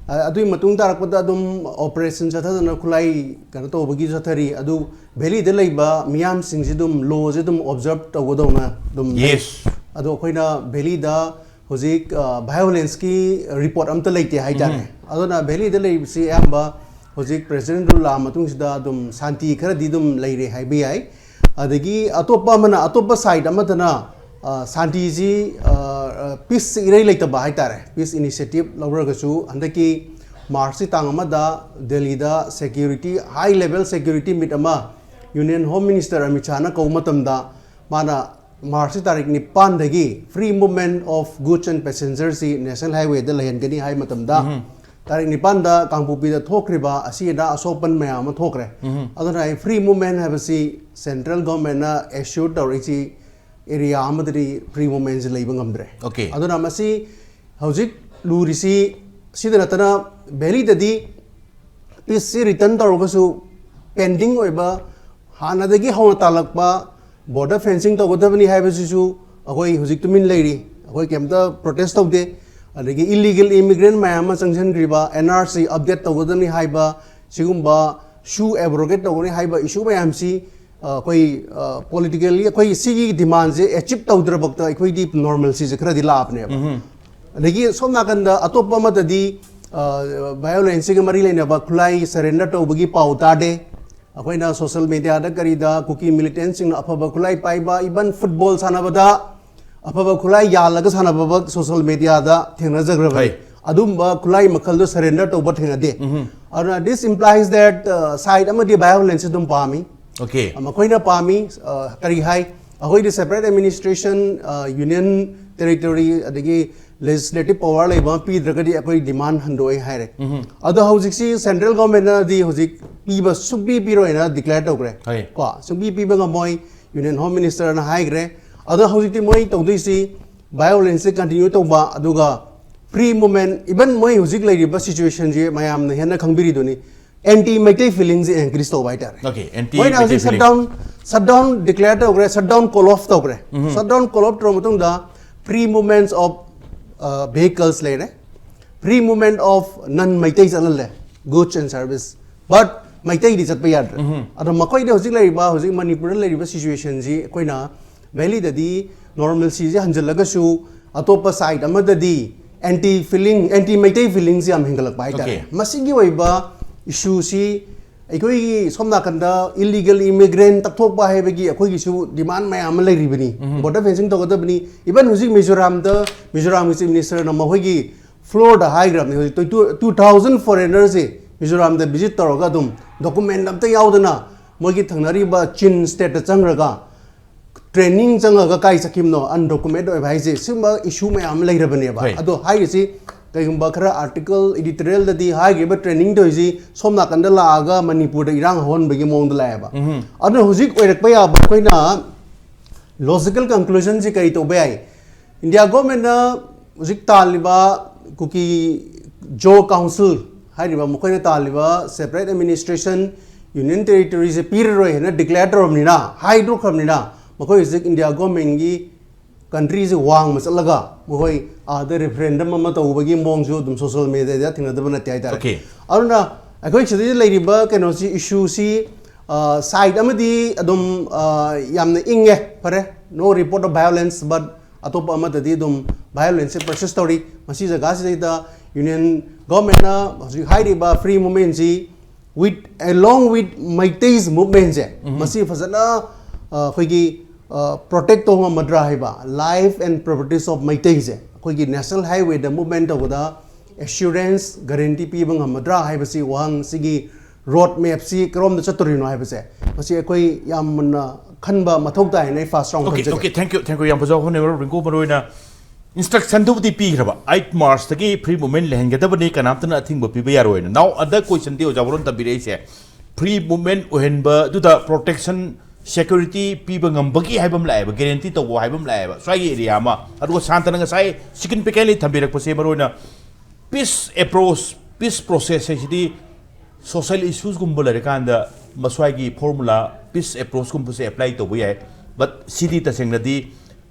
ꯑ, ꯑꯗꯨꯒꯤ ꯃꯇꯨꯡ ꯇꯥꯔꯛꯄꯗ ꯑꯗꯨꯝ ꯑꯣꯄꯔꯦꯁꯟ ꯆꯠꯊꯗꯅ ꯈꯨꯠꯂꯥꯏ ꯀꯩꯅꯣ ꯇꯧꯕꯒꯤ ꯆꯠꯊꯔꯤ꯫ ꯑꯗꯨ ꯚꯦꯂꯤꯗ ꯂꯩꯕ ꯃꯤꯌꯥꯝꯁꯤꯡꯁꯤ ꯑꯗꯨꯝ ꯂꯣꯁꯦ ꯑꯗꯨꯝ ꯑꯣꯕꯖꯔꯞ ꯇꯧꯒꯗꯧꯅ ꯑꯗꯨꯝ ꯂꯩ꯫ Yes. ꯑꯗꯣ ꯑꯩꯈꯣꯏꯅ ꯚꯦꯂꯤꯗ ꯍꯧꯖꯤꯛ ꯚꯥꯏꯑꯣꯂꯦꯟꯁꯀꯤ ꯔꯤꯄꯣꯔꯠ ꯑꯝꯇ ꯂꯩꯇꯦ ꯍꯥꯏꯇꯥꯔꯦ꯫ ꯑꯗꯨꯅ ꯚꯦꯂꯤꯗ ꯂꯩꯕꯁꯤ ꯑꯌꯥꯝꯕ ꯍꯧꯖꯤꯛ ꯄ꯭ꯔꯦꯁꯤꯗꯦꯟ ꯔꯨꯜ ꯂꯥꯛꯑ ꯃꯇꯨꯡꯁꯤꯗ ꯑꯗꯨꯝ ꯁꯥꯟꯇꯤ ꯈꯔꯗꯤ ꯑꯗꯨꯝ ꯂꯩꯔꯦ ꯍꯥꯏꯕ ꯌꯥꯏ꯫ ꯑꯗꯒꯤ ꯑꯇꯣꯞꯄ ꯑꯃꯅ, ꯑꯇꯣꯞꯄ ꯁꯥꯏꯠ ꯑꯃꯗꯅ ꯁꯥꯟꯇꯤꯁꯤ, ꯄꯤꯁꯁꯤ ꯏꯔꯩ ꯂꯩꯇꯕ ꯍꯥꯏꯇꯥꯔꯦ꯫ ꯄꯤꯁ ꯏꯅꯤꯁꯤꯌꯦꯇꯤꯞ ꯂꯧꯔꯒꯁꯨ ꯍꯟꯗꯛꯀꯤ ꯃꯥꯔꯆꯀꯤ ꯇꯥꯡ ꯑꯃꯗ ꯗꯦꯜꯂꯤꯗ ꯁꯦꯀ꯭ꯌꯨꯔꯤꯇꯤ, ꯍꯥꯏ ꯂꯦꯚꯦꯜ ꯁꯦꯀ꯭ꯌꯨꯔꯤꯇꯤ ꯃꯤꯠ ꯑꯃ ꯌꯨꯅꯤꯌꯟ ꯍꯣꯝ ꯃꯤꯅꯤꯁꯇꯔ ꯑꯃꯤꯠ ꯁꯥꯍꯅ ꯀꯧꯕ ꯃꯇꯝꯗ, ꯃꯥꯅ ꯃꯥꯔꯆꯀꯤ ꯇꯥꯔꯤꯛ ꯅꯤꯄꯥꯟꯗꯒꯤ free movement of goods and passengers ꯁꯤ ꯅꯦꯁꯅꯦꯜ ꯍꯥꯏꯋꯦꯗ ꯂꯩꯍꯟꯒꯅꯤ ꯍꯥꯏ ꯃꯇꯝꯗ, ꯇꯥꯔꯤꯛ ꯅꯤꯄꯥꯟꯗ ꯀꯥꯡꯄꯣꯛꯄꯤꯗ ꯊꯣꯛꯈ꯭ꯔꯤꯕ ꯑꯁꯤ ꯑꯅꯥ ꯑꯁꯣꯛ ꯑꯄꯟ ꯃꯌꯥꯝ ꯑꯃ ꯊꯣꯛꯈ꯭ꯔꯦ꯫ ꯑꯗꯨꯅ ꯑꯩ ꯐ꯭ꯔꯤ ꯃꯨꯚꯃꯦꯟ ꯍꯥꯏꯕꯁꯤ ꯁꯦꯟꯇ꯭ꯔꯦꯜ ꯒꯣꯔꯃꯦꯟꯅ ꯑꯦꯁ꯭ꯌꯨꯔ ꯇꯧꯔꯛꯏꯁꯤ ꯑꯦꯔꯤꯌꯥ ꯑꯃꯗꯗꯤ ꯐ꯭ꯔꯤ ꯃꯨꯚꯃꯦꯟꯁꯦ ꯂꯩꯕ ꯉꯝꯗ꯭ꯔꯦ꯫ Okay. ꯑꯗꯨꯅ ꯃꯁꯤ ꯍꯧꯖꯤꯛ ꯂꯨꯔꯤꯁꯤ ꯁꯤꯗ ꯅꯠꯇꯅ ꯚꯦꯂꯤꯗꯗꯤ ꯄꯤꯁꯁꯤ ꯔꯤꯇꯔꯟ ꯇꯧꯔꯒꯁꯨ ꯄꯦꯟꯗꯤꯡ ꯑꯣꯏꯕ ꯍꯥꯟꯅꯗꯒꯤ ꯍꯧꯅ ꯇꯥꯜꯂꯛꯄ ꯕꯣꯔꯗꯔ ꯐꯦꯟꯁꯤꯡ ꯇꯧꯒꯗꯕꯅꯤ ꯍꯥꯏꯕꯁꯤꯁꯨ ꯑꯩꯈꯣꯏ ꯍꯧꯖꯤꯛ ꯇꯨꯃꯤꯟ ꯂꯩꯔꯤ꯫ ꯑꯩꯈꯣꯏ ꯀꯩꯝꯇ ꯄ꯭ꯔꯣꯇꯦꯁ ꯇꯧꯗꯦ꯫ ꯑꯗꯒꯤ ꯏꯂꯤꯒꯦꯜ ꯏꯃꯤꯒ꯭ꯔꯦꯟ ꯃꯌꯥꯝ ꯑꯃ ꯆꯪꯁꯤꯟꯈ꯭ꯔꯤꯕ, ꯑꯦꯟ ꯑꯥꯔ ꯁꯤ ꯑꯞꯗꯦꯠ ꯇꯧꯒꯗꯕꯅꯤ ꯍꯥꯏꯕ, ꯁꯤꯒꯨꯝꯕ ꯁꯨ ꯑꯦꯕ꯭ꯔꯣꯒꯦꯠ ꯇꯧꯒꯅꯤ ꯍꯥꯏꯕ ꯏꯁꯨ ꯃꯌꯥꯝꯁꯤ ꯑ, ꯑꯩꯈꯣꯏ ꯄꯣꯂꯤꯇꯤꯀꯦꯜꯂꯤ ꯑꯩꯈꯣꯏ ꯁꯤꯒꯤ ꯗꯤꯃꯥꯟꯁꯦ ꯑꯦꯆꯤꯞ ꯇꯧꯗ꯭ꯔꯕꯛꯇ ꯑꯩꯈꯣꯏꯗꯤ ꯅꯣꯔꯃꯦꯜꯁꯤꯁꯦ ꯈꯔꯗꯤ ꯂꯥꯛꯑꯕꯅꯦꯕ꯫ ꯑꯗꯒꯤ ꯁꯣꯝ ꯅꯥꯀꯟꯗ ꯑꯇꯣꯞꯄ ꯑꯃꯗꯗꯤ ꯚꯥꯏꯑꯣꯂꯦꯟꯁꯁꯤꯒ ꯃꯔꯤ ꯂꯩꯅꯕ ꯈꯨꯠꯂꯥꯏ ꯁꯔꯦꯟꯗꯔ ꯇꯧꯕꯒꯤ ꯄꯥꯎ ꯇꯥꯗꯦ꯫ ꯑꯩꯈꯣꯏꯅ ꯁꯣꯁꯦꯜ ꯃꯦꯗꯤꯌꯥꯗ ꯀꯔꯤꯗ ꯀꯨꯀꯤ ꯃꯤꯂꯤꯇꯦꯟꯁꯤꯡꯅ ꯑꯐꯕ ꯈꯨꯠꯂꯥꯏ ꯄꯥꯏꯕ, ꯏꯚꯟ ꯐꯨꯠꯕꯣꯜ ꯁꯥꯟꯅꯕꯗ ꯑꯐꯕ ꯈꯨꯠꯂꯥꯏ ꯌꯥꯜꯂꯒ ꯁꯥꯟꯅꯕ ꯁꯣꯁꯦꯜ ꯃꯦꯗꯤꯌꯥꯗ ꯊꯦꯡꯅꯖꯈ꯭ꯔꯕꯅꯤ꯫ ꯍꯣꯏ꯫ ꯑꯗꯨꯝꯕ ꯈꯨꯠꯂꯥꯏ ꯃꯈꯜꯗꯣ ꯁꯔꯦꯟꯗꯔ ꯇꯧꯕ ꯊꯦꯡꯅꯗꯦ꯫ ꯑꯗꯨꯅ this implies that side ꯑꯃꯗꯤ ꯚꯥꯏꯑꯣꯂꯦꯟꯁ ꯑꯗꯨꯝ ꯄꯥꯝꯃꯤ꯫ Okay. ꯃꯈꯣꯏꯅ ꯄꯥꯝꯃꯤ꯫ ꯑ, ꯀꯔꯤ ꯍꯥꯏ? ꯑꯩꯈꯣꯏꯗꯤ ꯁꯦꯄꯔꯦꯠ ꯑꯦꯗꯃꯤꯅꯤꯁꯇ꯭ꯔꯦꯁꯟ, ꯌꯨꯅꯤꯌꯟ ꯇꯦꯔꯤꯇꯣꯔꯤ, ꯑꯗꯒꯤ ꯂꯦꯖꯤꯁꯂꯦꯇꯤꯚ ꯄꯋꯥꯔ ꯂꯩꯕ ꯑꯃ ꯄꯤꯗ꯭ꯔꯒꯗꯤ ꯑꯩꯈꯣꯏ ꯗꯤꯃꯥꯟ ꯍꯟꯗꯣꯛꯑꯣꯏ ꯍꯥꯏꯔꯦ꯫ ꯑꯗꯣ ꯍꯧꯖꯤꯛꯁꯤ ꯁꯦꯟꯇ꯭ꯔꯦꯜ ꯒꯣꯔꯃꯦꯟꯅꯗꯤ ꯍꯧꯖꯤꯛ ꯄꯤꯕ ꯁꯨꯡꯄꯤ ꯄꯤꯔꯣꯏꯅ ꯗꯤꯀ꯭ꯂꯦꯌꯔ ꯇꯧꯈ꯭ꯔꯦ꯫ ꯍꯣꯏ꯫ ꯀꯣ, ꯁꯨꯡꯄꯤ ꯄꯤꯕ ꯉꯝꯃꯣꯏ, ꯌꯨꯅꯤꯌꯟ ꯍꯣꯝ ꯃꯤꯅꯤꯁꯇꯔꯅ ꯍꯥꯏꯈ꯭ꯔꯦ꯫ ꯑꯗꯣ ꯍꯧꯖꯤꯛꯇꯤ ꯃꯣꯏ ꯇꯧꯗꯣꯏꯁꯤ ꯚꯥꯏꯑꯣꯂꯦꯟꯁꯁꯦ ꯀꯟꯇꯤꯅ꯭ꯌꯨ ꯇꯧꯕ, ꯑꯗꯨꯒ ꯐ꯭ꯔꯤ ꯃꯨꯚꯃꯦꯟ, ꯏꯚꯟ ꯃꯣꯏ ꯍꯧꯖꯤꯛ ꯂꯩꯔꯤꯕ ꯁꯤꯆꯨꯋꯦꯁꯟꯁꯤ ꯃꯌꯥꯝꯅ ꯍꯦꯟꯅ ꯈꯪꯕꯤꯔꯤꯗꯨꯅꯤ, ꯑꯦꯟꯇꯤ ꯃꯩꯇꯩ ꯐꯤꯂꯤꯡꯁꯦ ꯏꯟꯀ꯭ꯔꯤꯖ ꯇꯧꯕ ꯍꯥꯏꯇꯥꯔꯦ꯫ Okay, anti ꯃꯣꯏꯅ ꯍꯧꯖꯤꯛ Meitei feeling. Shutdown, shutdown declare ꯇꯧꯈ꯭ꯔꯦ, ꯁꯠꯗꯥꯎꯟ ꯀꯣꯜ ꯑꯣꯐ ꯇꯧꯈ꯭ꯔꯦ꯫ ꯁꯠꯗꯥꯎꯟ ꯀꯣꯜ ꯑꯣꯐ ꯇꯧꯔꯕ ꯃꯇꯨꯡꯗ free movements of vehicles ꯂꯩꯔꯦ, free movement of non Meitei ꯆꯠꯍꯜꯂꯦ, goods and service, but ꯃꯩꯇꯩꯗꯤ ꯆꯠꯄ ꯌꯥꯗ꯭ꯔꯦ꯫ ꯑꯗꯣ ꯃꯈꯣꯏꯗ ꯍꯧꯖꯤꯛ ꯂꯩꯔꯤꯕ, ꯍꯧꯖꯤꯛ ꯃꯅꯤꯄꯨꯔꯗ ꯂꯩꯔꯤꯕ ꯁꯤꯆꯨꯋꯦꯁꯟꯁꯤ ꯑꯩꯈꯣꯏꯅ ꯚꯦꯂꯤꯗꯗꯤ ꯅꯣꯔꯃꯦꯜꯁꯤꯁꯦ ꯍꯟꯖꯤꯜꯂꯒꯁꯨ ꯑꯇꯣꯞꯄ ꯁꯥꯏꯠ ꯑꯃꯗꯗꯤ ꯑꯦꯟꯇꯤ ꯐꯤꯂꯤꯡ, ꯑꯦꯟꯇꯤ ꯃꯩꯇꯩ ꯐꯤꯂꯤꯡꯁꯦ ꯌꯥꯝ ꯍꯦꯟꯒꯠꯂꯛꯄ ꯍꯥꯏꯇꯥꯔꯦ꯫ Okay. ꯃꯁꯤꯒꯤ ꯑꯣꯏꯕ ꯏꯁꯨꯁꯤ ꯑꯩꯈꯣꯏꯒꯤ ꯁꯣꯝ ꯅꯥꯀꯟꯗ ꯏꯂꯤꯒꯦꯜ ꯏꯃꯤꯒ꯭ꯔꯦꯟ ꯇꯛꯊꯣꯛꯄ ꯍꯥꯏꯕꯒꯤ ꯑꯩꯈꯣꯏꯒꯤꯁꯨ ꯗꯤꯃꯥꯟ ꯃꯌꯥꯝ ꯑꯃ ꯂꯩꯔꯤꯕꯅꯤ꯫ ꯕꯣꯔꯗꯔ ꯐꯦꯟꯁꯤꯡ ꯇꯧꯒꯗꯕꯅꯤ꯫ ꯏꯚꯟ ꯍꯧꯖꯤꯛ ꯃꯤꯖꯣꯔꯥꯝꯗ, ꯃꯤꯖꯣꯔꯥꯝꯒꯤ ꯆꯤꯐ ꯃꯤꯅꯤꯁꯇꯔꯅ ꯃꯈꯣꯏꯒꯤ ꯐ꯭ꯂꯣꯔꯗ ꯍꯥꯏꯈ꯭ꯔꯕꯅꯤ, ꯍꯧꯖꯤꯛ two thousand foreigners ꯁꯦ ꯃꯤꯖꯣꯔꯥꯝꯗ ꯚꯤꯖꯤꯠ ꯇꯧꯔꯒ ꯑꯗꯨꯝ ꯗꯣꯀꯨꯃꯦꯟ ꯑꯝꯇ ꯌꯥꯎꯗꯅ ꯃꯣꯏꯒꯤ ꯊꯪꯅꯔꯤꯕ ꯆꯤꯟ ꯁ꯭ꯇꯦꯠꯇ ꯆꯪꯈ꯭ꯔꯒ ꯇ꯭ꯔꯦꯅꯤꯡ ꯆꯪꯉꯒ ꯀꯥꯏ ꯆꯠꯈꯤꯕꯅꯣ, ꯑꯟꯗꯣꯀꯨꯃꯦꯟ ꯑꯣꯏꯕ ꯍꯥꯏꯁꯦ, ꯁꯤꯒꯨꯝꯕ ꯏꯁꯨ ꯃꯌꯥꯝ ꯑꯃ ꯂꯩꯔꯕꯅꯦꯕ꯫ ꯍꯣꯏ꯫ ꯑꯗꯣ ꯍꯥꯏꯔꯤꯁꯤ ꯀꯩꯒꯨꯝꯕ ꯈꯔ ꯑꯥꯔꯇꯤꯀꯜ ꯏꯗꯤꯇꯣꯔꯤꯌꯦꯜꯗꯗꯤ ꯍꯥꯏꯈ꯭ꯔꯤꯕ ꯇ꯭ꯔꯦꯅꯤꯡ ꯇꯧꯔꯤꯁꯤ ꯁꯣꯝ ꯅꯥꯀꯟꯗ ꯂꯥꯛꯑꯒ ꯃꯅꯤꯄꯨꯔꯗ ꯏꯔꯥꯡ ꯍꯧꯍꯟꯕꯒꯤ ꯃꯑꯣꯡꯗ ꯂꯥꯛꯑꯦꯕ꯫ ꯑꯗꯨꯅ ꯍꯧꯖꯤꯛ ꯑꯣꯏꯔꯛꯄ ꯌꯥꯕ ꯑꯩꯈꯣꯏꯅ Logical conclusion ꯁꯤ ꯀꯔꯤ ꯇꯧꯕ ꯌꯥꯏ? ꯏꯟꯗꯤꯌꯥ ꯒꯣꯔꯃꯦꯟꯅ ꯍꯧꯖꯤꯛ ꯇꯥꯜꯂꯤꯕ ꯀꯨꯀꯤ ꯖꯣ ꯀꯥꯎꯟꯁꯤꯜ ꯍꯥꯏꯔꯤꯕ ꯃꯈꯣꯏꯅ ꯇꯥꯜꯂꯤꯕ separate administration, union territory ꯁꯦ ꯄꯤꯔꯔꯣꯏ ꯍꯥꯏꯅ declare ꯇꯧꯔꯕꯅꯤꯅ, ꯍꯥꯏꯗꯣꯛꯈ꯭ꯔꯕꯅꯤꯅ, ꯃꯈꯣꯏ ꯍꯧꯖꯤꯛ ꯏꯟꯗꯤꯌꯥ ꯒꯣꯔꯃꯦꯟꯒꯤ country ꯁꯦ ꯋꯥꯡꯃ ꯆꯠꯂꯒ ꯃꯈꯣꯏ ꯑꯥꯗ referendum ꯑꯃ ꯇꯧꯕꯒꯤ ꯃꯑꯣꯡꯁꯨ ꯑꯗꯨꯝ social media ꯗ ꯊꯦꯡꯅꯗꯕ ꯅꯠꯇꯦ ꯍꯥꯏꯇꯥꯔꯦ꯫ Okay. ꯑꯗꯨꯅ ꯑꯩꯈꯣꯏ ꯁꯤꯗ ꯂꯩꯔꯤꯕ ꯀꯩꯅꯣꯁꯤ, issue ꯁꯤ, side ꯑꯃꯗꯤ ꯑꯗꯨꯝ ꯌꯥꯝꯅ ꯏꯪꯉꯦ, ꯐꯔꯦ, no report of violence, but ꯑꯇꯣꯞꯄ ꯑꯃꯗꯗꯤ ꯑꯗꯨꯝ violence ꯁꯦ persist ꯇꯧꯔꯤ꯫ ꯃꯁꯤ ꯖꯒꯥꯁꯤꯗꯩꯗ union government ꯅ ꯍꯧꯖꯤꯛ ꯍꯥꯏꯔꯤꯕ free movement ꯁꯤ with, along with Meitei's movement ꯁꯦ, ꯃꯁꯤ ꯐꯖꯅ, ꯑ, ꯑꯩꯈꯣꯏꯒꯤ, ꯑ, protect ꯇꯧꯕ ꯉꯝꯃꯗ꯭ꯔꯥ ꯍꯥꯏꯕ, life and properties of Meitei ꯁꯦ ꯑꯩꯈꯣꯏꯒꯤ national highway ꯗ movement ꯇꯧꯕꯗ assurance, guarantee ꯄꯤꯕ ꯉꯝꯃꯗ꯭ꯔꯥ ꯍꯥꯏꯕꯁꯤ, ꯋꯥꯍꯪꯁꯤꯒꯤ road map ꯁꯤ ꯀꯔꯣꯝꯗ ꯆꯠꯇꯣꯔꯤꯅꯣ ꯍꯥꯏꯕꯁꯦ, ꯃꯁꯤ ꯑꯩꯈꯣꯏ ꯌꯥꯝꯅ ꯈꯟꯕ ꯃꯊꯧ ꯇꯥꯏ ꯍꯥꯏꯅ ꯑꯩ first round Okay, ꯈꯟꯖꯒꯦ꯫ Okay, thank you, thank you, ꯌꯥꯝ ꯐꯖꯕ ꯋꯥꯐꯝꯅꯦ, ꯃꯔꯨꯞ ꯔꯤꯡꯀꯨ꯫ ꯃꯔꯨ ꯑꯣꯏꯅ instruction ꯗꯨꯕꯨꯗꯤ ꯄꯤꯈ꯭ꯔꯕ, eight March ꯇꯒꯤ free movement ꯂꯩꯍꯟꯒꯗꯕꯅꯤ, ꯀꯅꯥꯝꯇꯅ ꯑꯊꯤꯡꯕ ꯄꯤꯕ ꯌꯥꯔꯣꯏꯅ꯫ Now other question ꯗꯤ ꯑꯣꯖꯥ ꯋꯥꯔꯣꯟ ꯊꯝꯕꯤꯔꯛꯏꯁꯦ, free movement ꯑꯣꯏꯍꯟꯕꯗꯨꯗ protection, security ꯄꯤꯕ ꯉꯝꯕꯒꯤ ꯍꯥꯏꯕ ꯑꯃ ꯂꯥꯛꯑꯦꯕ, guarantee ꯇꯧꯕ ꯍꯥꯏꯕ ꯑꯃ ꯂꯥꯛꯑꯦꯕ ꯁ꯭ꯋꯥꯏꯒꯤ area ꯑꯃ꯫ ꯑꯗꯨꯒ ꯁꯥꯟꯇꯅ ꯉꯁꯥꯏ significantly ꯊꯝꯕꯤꯔꯛꯄꯁꯦ, ꯃꯔꯨ ꯑꯣꯏꯅ peace approach, peace process ꯍꯥꯏꯁꯤꯗꯤ social issues ꯀꯨꯝꯕ ꯂꯩꯔꯀꯥꯟꯗ ꯃꯁ꯭ꯋꯥꯏꯒꯤ formula, peace approach ꯀꯨꯝꯕꯁꯦ apply ꯇꯧꯕ ꯌꯥꯏ꯫ But CD ꯇꯁꯦꯡꯅꯗꯤ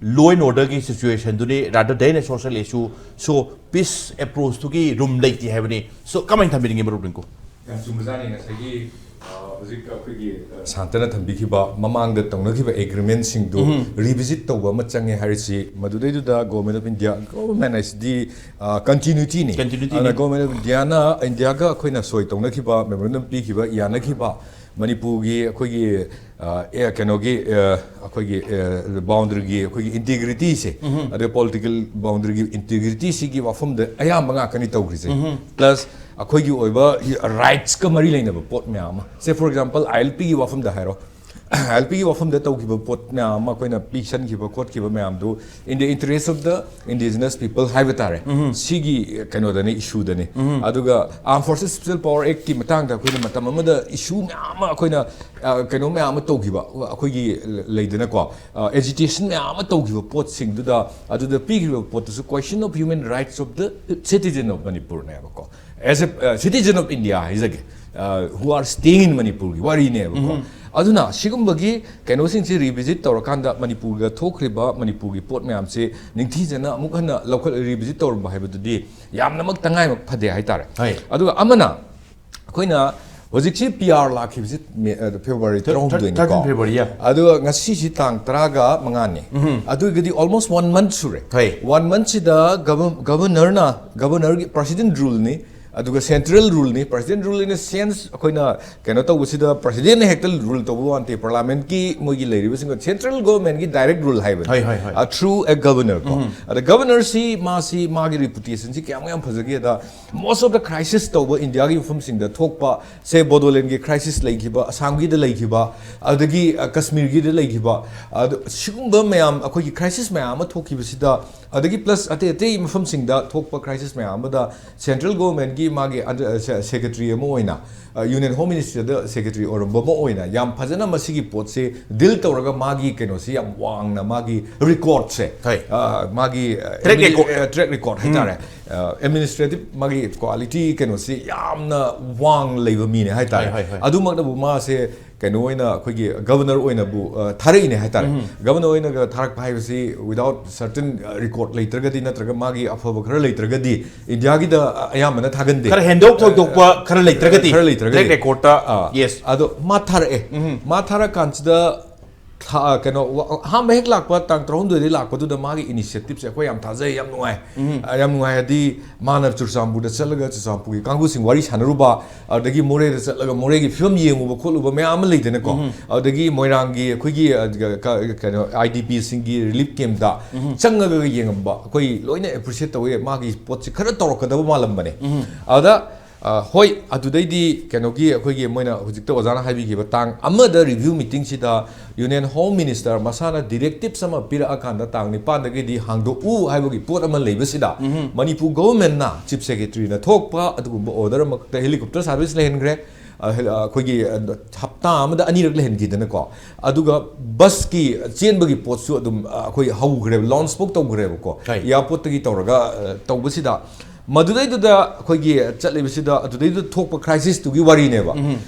law and order ꯒꯤ situation ꯗꯨꯅꯤ, rather than a social issue. So peace approach ꯇꯨꯒꯤ room ꯂꯩꯇꯦ ꯍꯥꯏꯕꯅꯤ꯫ So ꯀꯃꯥꯏꯅ ꯊꯝꯕꯤꯅꯤꯡꯉꯤ, ꯃꯔꯨꯞ ꯔꯤꯡꯀꯨ? ꯌꯥꯝ ꯆꯨꯝꯕꯖꯥꯠꯅꯤ꯫ ꯉꯁꯥꯏꯒꯤ, ꯑ, ꯍꯧꯖꯤꯛ ꯑꯩꯈꯣꯏꯒꯤ, ꯑ, ꯁꯥꯟꯇꯅ ꯊꯝꯕꯤꯈꯤꯕ ꯃꯃꯥꯡꯗ ꯇꯧꯅꯈꯤꯕ agreement ꯁꯤꯡꯗꯨ revisit ꯇꯧꯕ ꯑꯃ ꯆꯪꯉꯦ ꯍꯥꯏꯔꯤꯁꯤ꯫ ꯃꯗꯨꯗꯩꯗꯨꯗ Government of India, government ꯍꯥꯏꯁꯤꯗꯤ, ꯑ, continuity ꯅꯤ꯫ Continuity ꯅꯤ꯫ ꯑꯗꯨꯅ Government of India ꯅ, ꯏꯟꯗꯤꯌꯥꯒ ꯑꯩꯈꯣꯏꯅ ꯁꯣꯏ ꯇꯧꯅꯈꯤꯕ, memorandum ꯄꯤꯈꯤꯕ, ꯌꯥꯅꯈꯤꯕ, ꯃꯅꯤꯄꯨꯔꯒꯤ ꯑꯩꯈꯣꯏꯒꯤ, ꯑ, ꯑꯦ, ꯀꯩꯅꯣꯒꯤ, ꯑ, ꯑꯩꯈꯣꯏꯒꯤ, ꯑ, boundary ꯒꯤ ꯑꯩꯈꯣꯏꯒꯤ integrity ꯁꯦ, ꯑꯗꯩ political boundary ꯒꯤ integrity ꯁꯤꯒꯤ ꯋꯥꯐꯝꯗ ꯑꯌꯥꯝꯕ ꯉꯥꯛꯀꯅꯤ ꯇꯧꯈ꯭ꯔꯤꯁꯦ꯫ Plus ꯑꯩꯈꯣꯏꯒꯤ ꯑꯣꯏꯕ rights ꯀ ꯃꯔꯤ ꯂꯩꯅꯕ ꯄꯣꯠ ꯃꯌꯥꯝ ꯑꯃ, say for example, I L P ꯒꯤ ꯋꯥꯐꯝꯗ ꯍꯥꯏꯔꯣ, ꯑꯦꯜ ꯄꯤꯒꯤ ꯋꯥꯐꯝꯗ ꯇꯧꯈꯤꯕ ꯄꯣꯠ ꯃꯌꯥꯝ ꯑꯃ, ꯑꯩꯈꯣꯏꯅ ꯄꯤꯁꯟꯈꯤꯕ ꯈꯣꯠꯈꯤꯕ ꯃꯌꯥꯝꯗꯨ in the interest of the indigenous people ꯍꯥꯏꯕ ꯇꯥꯔꯦ, ꯁꯤꯒꯤ ꯀꯩꯅꯣꯗꯅꯤ, ꯏꯁꯨꯗꯅꯤ꯫ ꯑꯗꯨꯒ Armed Forces Special Power Actꯀꯤ ꯃꯇꯥꯡꯗ ꯑꯩꯈꯣꯏꯅ ꯃꯇꯝ ꯑꯃꯗ ꯏꯁꯨ ꯃꯌꯥꯝ ꯑꯃ, ꯑꯩꯈꯣꯏꯅ ꯑ, ꯀꯩꯅꯣ ꯃꯌꯥꯝ ꯑꯃ ꯇꯧꯈꯤꯕ, ꯑꯩꯈꯣꯏꯒꯤ ꯂꯩꯗꯅꯀꯣ, ꯑꯦꯖꯤꯇꯦꯁꯟ ꯃꯌꯥꯝ ꯑꯃ ꯇꯧꯈꯤꯕ ꯄꯣꯠꯁꯤꯡꯗꯨꯗ, ꯑꯗꯨꯗ ꯄꯤꯈ꯭ꯔꯤꯕ ꯄꯣꯠꯇꯨꯁꯨ question of human rights of the citizen of Manipurꯅꯦꯕꯀꯣ, as a citizen of India ꯍꯥꯏꯖꯒꯦ, who are staying in Manipurꯒꯤ ꯋꯥꯔꯤꯅꯦꯕꯀꯣ꯫ ꯑꯗꯨꯅ ꯁꯤꯒꯨꯝꯕꯒꯤ ꯀꯩꯅꯣꯁꯤꯡꯁꯤ ꯔꯤꯚꯤꯖꯤꯠ ꯇꯧꯔꯀꯥꯟꯗ ꯃꯅꯤꯄꯨꯔꯒ ꯊꯣꯛꯈ꯭ꯔꯤꯕ, ꯃꯅꯤꯄꯨꯔꯒꯤ ꯄꯣꯠ ꯃꯌꯥꯝꯁꯤ ꯅꯤꯡꯊꯤꯖꯅ ꯑꯃꯨꯛ ꯍꯟꯅ ꯂꯧꯈꯠ ꯔꯤꯚꯤꯖꯤꯠ ꯇꯧꯔꯝꯕ ꯍꯥꯏꯕꯗꯨꯗꯤ ꯌꯥꯝꯅꯃꯛ ꯇꯉꯥꯏꯃꯛ ꯐꯗꯦ ꯍꯥꯏꯇꯥꯔꯦ꯫ ꯍꯣꯏ꯫ ꯑꯗꯨꯒ ꯑꯃꯅ ꯑꯩꯈꯣꯏꯅ ꯍꯧꯖꯤꯛꯁꯤ ꯄꯤ ꯑꯥꯔ ꯂꯥꯛꯈꯤꯕꯁꯤ ꯃꯦ-, ꯑ, February Thir-, thir-, ꯇꯔꯥꯍꯨꯝꯗꯣꯏꯅꯤꯀꯣ꯫ thirteen February, yeah. ꯑꯗꯨꯒ ꯉꯁꯤꯁꯤ ꯇꯥꯡ ꯇꯔꯥꯒ ꯃꯉꯥꯅꯤ꯫ ꯑꯗꯨ ꯑꯣꯏꯔꯒꯗꯤ almost one month ꯁꯨꯔꯦ꯫ ꯍꯣꯏ꯫ One monthꯁꯤꯗ ꯒꯚꯔ-, ꯒꯚꯔꯅꯔꯅ, ꯒꯚꯔꯅꯔꯒꯤ president ruleꯅꯤ, ꯑꯗꯨꯒ central ruleꯅꯤ꯫ President rule in a sense ꯑꯩꯈꯣꯏꯅ ꯀꯩꯅꯣ ꯇꯧꯕꯁꯤꯗ presidentꯅ ꯍꯦꯛꯇ rule ꯇꯧꯕ ꯋꯥ ꯅꯠꯇꯦ, parliamentꯀꯤ ꯃꯣꯏꯒꯤ ꯂꯩꯔꯤꯕꯁꯤꯡ, central governmentꯀꯤ direct rule ꯍꯥꯏꯕꯅꯤ꯫ ꯍꯣꯏ, ꯍꯣꯏ, ꯍꯣꯏ꯫ ꯑ, through a governor ꯀꯣ꯫ ꯑꯗ ꯒꯚꯔꯅꯔꯁꯤ ꯃꯥꯁꯤ ꯃꯥꯒꯤ reputationꯁꯤ ꯀꯌꯥꯃꯨꯛ ꯌꯥꯝ ꯐꯖꯒꯦꯗ, most of the crisis ꯇꯧꯕ ꯏꯟꯗꯤꯌꯥꯒꯤ ꯃꯐꯝꯁꯤꯡꯗ ꯊꯣꯛꯄ, ꯁꯦ ꯕꯣꯗꯣꯂꯦꯟꯒꯤ crisis ꯂꯩꯈꯤꯕ, ꯑꯁꯥꯝꯒꯤꯗ ꯂꯩꯈꯤꯕ, ꯑꯗꯒꯤ, ꯑ, ꯀꯁꯃꯤꯔꯒꯤꯗ ꯂꯩꯈꯤꯕ, ꯑꯗꯨ ꯁꯤꯒꯨꯝꯕ ꯃꯌꯥꯝ, ꯑꯩꯈꯣꯏꯒꯤ crisis ꯃꯌꯥꯝ ꯑꯃ ꯊꯣꯛꯈꯤꯕꯁꯤꯗ, ꯑꯗꯒꯤ plus ꯑꯇꯩ ꯑꯇꯩ ꯃꯐꯝꯁꯤꯡꯗ ꯊꯣꯛꯄ crisis ꯃꯌꯥꯝ ꯑꯃꯗ central governmentꯀꯤ ꯃꯥꯒꯤ under-, ꯑ, se-, secretary ꯑꯃ ꯑꯣꯏꯅ, ꯑ, Union Home Ministryꯗ secretary ꯑꯣꯏꯔꯝꯕ ꯑꯃ ꯑꯣꯏꯅ ꯌꯥꯝ ꯐꯖꯅ ꯃꯁꯤꯒꯤ ꯄꯣꯠꯁꯦ deal ꯇꯧꯔꯒ ꯃꯥꯒꯤ ꯀꯩꯅꯣꯁꯤ ꯌꯥꯝ ꯋꯥꯡꯅ ꯃꯥꯒꯤ recordꯁꯦ, ꯍꯣꯏ꯫ ꯑ, ꯃꯥꯒꯤ, ꯑ, Track record. ꯑ, track record ꯍꯥꯏꯇꯥꯔꯦ꯫ ꯑ, administrative ꯃꯥꯒꯤ quality ꯀꯩꯅꯣꯁꯤ ꯌꯥꯝꯅ ꯋꯥꯡ ꯂꯩꯕ ꯃꯤꯅꯦ ꯍꯥꯏꯇꯥꯔꯦ꯫ ꯍꯣꯏ, ꯍꯣꯏ, ꯍꯣꯏ꯫ ꯑꯗꯨꯃꯛꯅꯕꯨ ꯃꯥꯁꯦ ꯀꯩꯅꯣ ꯑꯣꯏꯅ, ꯑꯩꯈꯣꯏꯒꯤ ꯒꯚꯔꯅꯔ ꯑꯣꯏꯅꯕꯨ, ꯑ, ꯊꯥꯔꯛꯏꯅꯦ ꯍꯥꯏꯇꯥꯔꯦ꯫ ꯒꯚꯔꯅꯔ ꯑꯣꯏꯅꯒ ꯊꯥꯔꯛꯄ ꯍꯥꯏꯕꯁꯤ without certain, ꯑ, record ꯂꯩꯇ꯭ꯔꯒꯗꯤ, ꯅꯠꯇ꯭ꯔꯒ ꯃꯥꯒꯤ ꯑꯐꯕ ꯈꯔ ꯂꯩꯇ꯭ꯔꯒꯗꯤ ꯏꯟꯗꯤꯌꯥꯒꯤꯗ, ꯑ, ꯑꯌꯥꯝꯕꯅ ꯊꯥꯒꯟꯗꯦ꯫ ꯈꯔ ꯍꯦꯟꯗꯣꯛ ꯊꯣꯏꯗꯣꯛꯄ ꯈꯔ ꯂꯩꯇ꯭ꯔꯒꯗꯤ, ꯈꯔ ꯂꯩꯇ꯭ꯔꯒꯗꯤ꯫ Track recordꯇ, ꯑꯥ, yes꯫ ꯑꯗꯣ ꯃꯥ ꯊꯥꯔꯛꯑꯦ꯫ ꯃꯥ ꯊꯥꯔꯛ ꯀꯥꯟꯁꯤꯗ ꯊꯥ-, ꯀꯩꯅꯣ, ꯋꯥ-, ꯑꯍꯥꯟꯕ ꯍꯦꯛ ꯂꯥꯛꯄ ꯇꯥꯡ ꯇꯔꯥꯍꯨꯝꯗꯣꯏꯗꯒꯤ ꯂꯥꯛꯄꯗꯨꯗ ꯃꯥꯒꯤ initiativeꯁꯦ ꯑꯩꯈꯣꯏ ꯌꯥꯝ ꯊꯥꯖꯩ, ꯌꯥꯝ ꯅꯨꯡꯉꯥꯏ꯫ ꯑ, ꯌꯥꯝ ꯅꯨꯡꯉꯥꯏ ꯍꯥꯏꯗꯤ ꯃꯥꯅ ꯆꯨꯔꯆꯥꯟꯄꯨꯔꯗ ꯆꯠꯂꯒ ꯆꯨꯔꯆꯥꯟꯄꯨꯔꯒꯤ ꯀꯥꯡꯕꯨꯁꯤꯡ ꯋꯥꯔꯤ ꯁꯥꯟꯅꯔꯨꯕ, ꯑꯗꯒꯤ ꯃꯣꯔꯦꯗ ꯆꯠꯂꯒ ꯃꯣꯔꯦꯒꯤ ꯐꯤꯕꯝ ꯌꯦꯡꯉꯨꯕ ꯈꯣꯠꯂꯨꯕ ꯃꯌꯥꯝ ꯑꯃ ꯂꯩꯗꯅꯀꯣ꯫ ꯑꯗꯒꯤ ꯃꯣꯏꯔꯥꯡꯒꯤ ꯑꯩꯈꯣꯏꯒꯤ, ꯑ, ꯀ-, ꯀꯩꯅꯣ, IDPꯁꯤꯡꯒꯤ relief campꯇ ꯆꯪꯉꯒ ꯌꯦꯡꯉꯝꯕ ꯑꯩꯈꯣꯏ ꯂꯣꯏꯅ appreciate ꯇꯧꯋꯦ꯫ ꯃꯥꯒꯤ ꯄꯣꯠꯁꯦ ꯈꯔ ꯇꯧꯔꯛꯀꯗꯕ ꯃꯥꯜꯂꯝꯕꯅꯦ꯫ ꯑꯗ ꯑ, ꯍꯣꯏ, ꯑꯗꯨꯗꯩꯗꯤ ꯀꯩꯅꯣꯒꯤ ꯑꯩꯈꯣꯏꯒꯤ ꯃꯣꯏꯅ ꯍꯧꯖꯤꯛꯇ ꯑꯣꯖꯥꯅ ꯍꯥꯏꯕꯤꯈꯤꯕ ꯇꯥꯡ ꯑꯃꯗ review meeting ꯁꯤꯗ Union Home Minister ꯃꯁꯥꯅ directives ꯑꯃ ꯄꯤꯔꯛꯑꯀꯥꯟꯗ ꯇꯥꯡ ꯅꯤꯄꯥꯟꯗꯒꯤꯗꯤ ꯍꯥꯡꯗꯣꯛꯎ ꯍꯥꯏꯕꯒꯤ ꯄꯣꯠ ꯑꯃ ꯂꯩꯕꯁꯤꯗ, ꯃꯅꯤꯄꯨꯔ government ꯅ Chief Secretary ꯅ ꯊꯣꯛꯄ ꯑꯗꯨꯒꯨꯝꯕ order ꯑꯃꯈꯛꯇ helicopter service ꯂꯩꯍꯟꯈ꯭ꯔꯦ꯫ ꯑ, ꯍꯦ-, ꯑ, ꯑꯩꯈꯣꯏꯒꯤ, ꯑ, ꯍꯞꯇꯥ ꯑꯃꯗ ꯑꯅꯤꯔꯛ ꯂꯩꯍꯟꯈꯤꯗꯅꯀꯣ꯫ ꯑꯗꯨꯒ bus ꯀꯤ ꯆꯦꯟꯕꯒꯤ ꯄꯣꯠꯁꯨ ꯑꯗꯨꯝ, ꯑ, ꯑꯩꯈꯣꯏ ꯍꯧꯈ꯭ꯔꯦꯕ, launch ꯐꯥꯎ ꯇꯧꯈ꯭ꯔꯦꯕꯀꯣ꯫ ꯍꯣꯏ꯫ Airport ꯇꯒꯤ ꯇꯧꯔꯒ, ꯑ, ꯇꯧꯕꯁꯤꯗ, ꯃꯗꯨꯗꯩꯗꯨꯗ ꯑꯩꯈꯣꯏꯒꯤ ꯆꯠꯂꯤꯕꯁꯤꯗ, ꯑꯗꯨꯗꯩꯗꯨꯗ ꯊꯣꯛꯄ crisis ꯇꯨꯒꯤ ꯋꯥꯔꯤꯅꯦꯕ꯫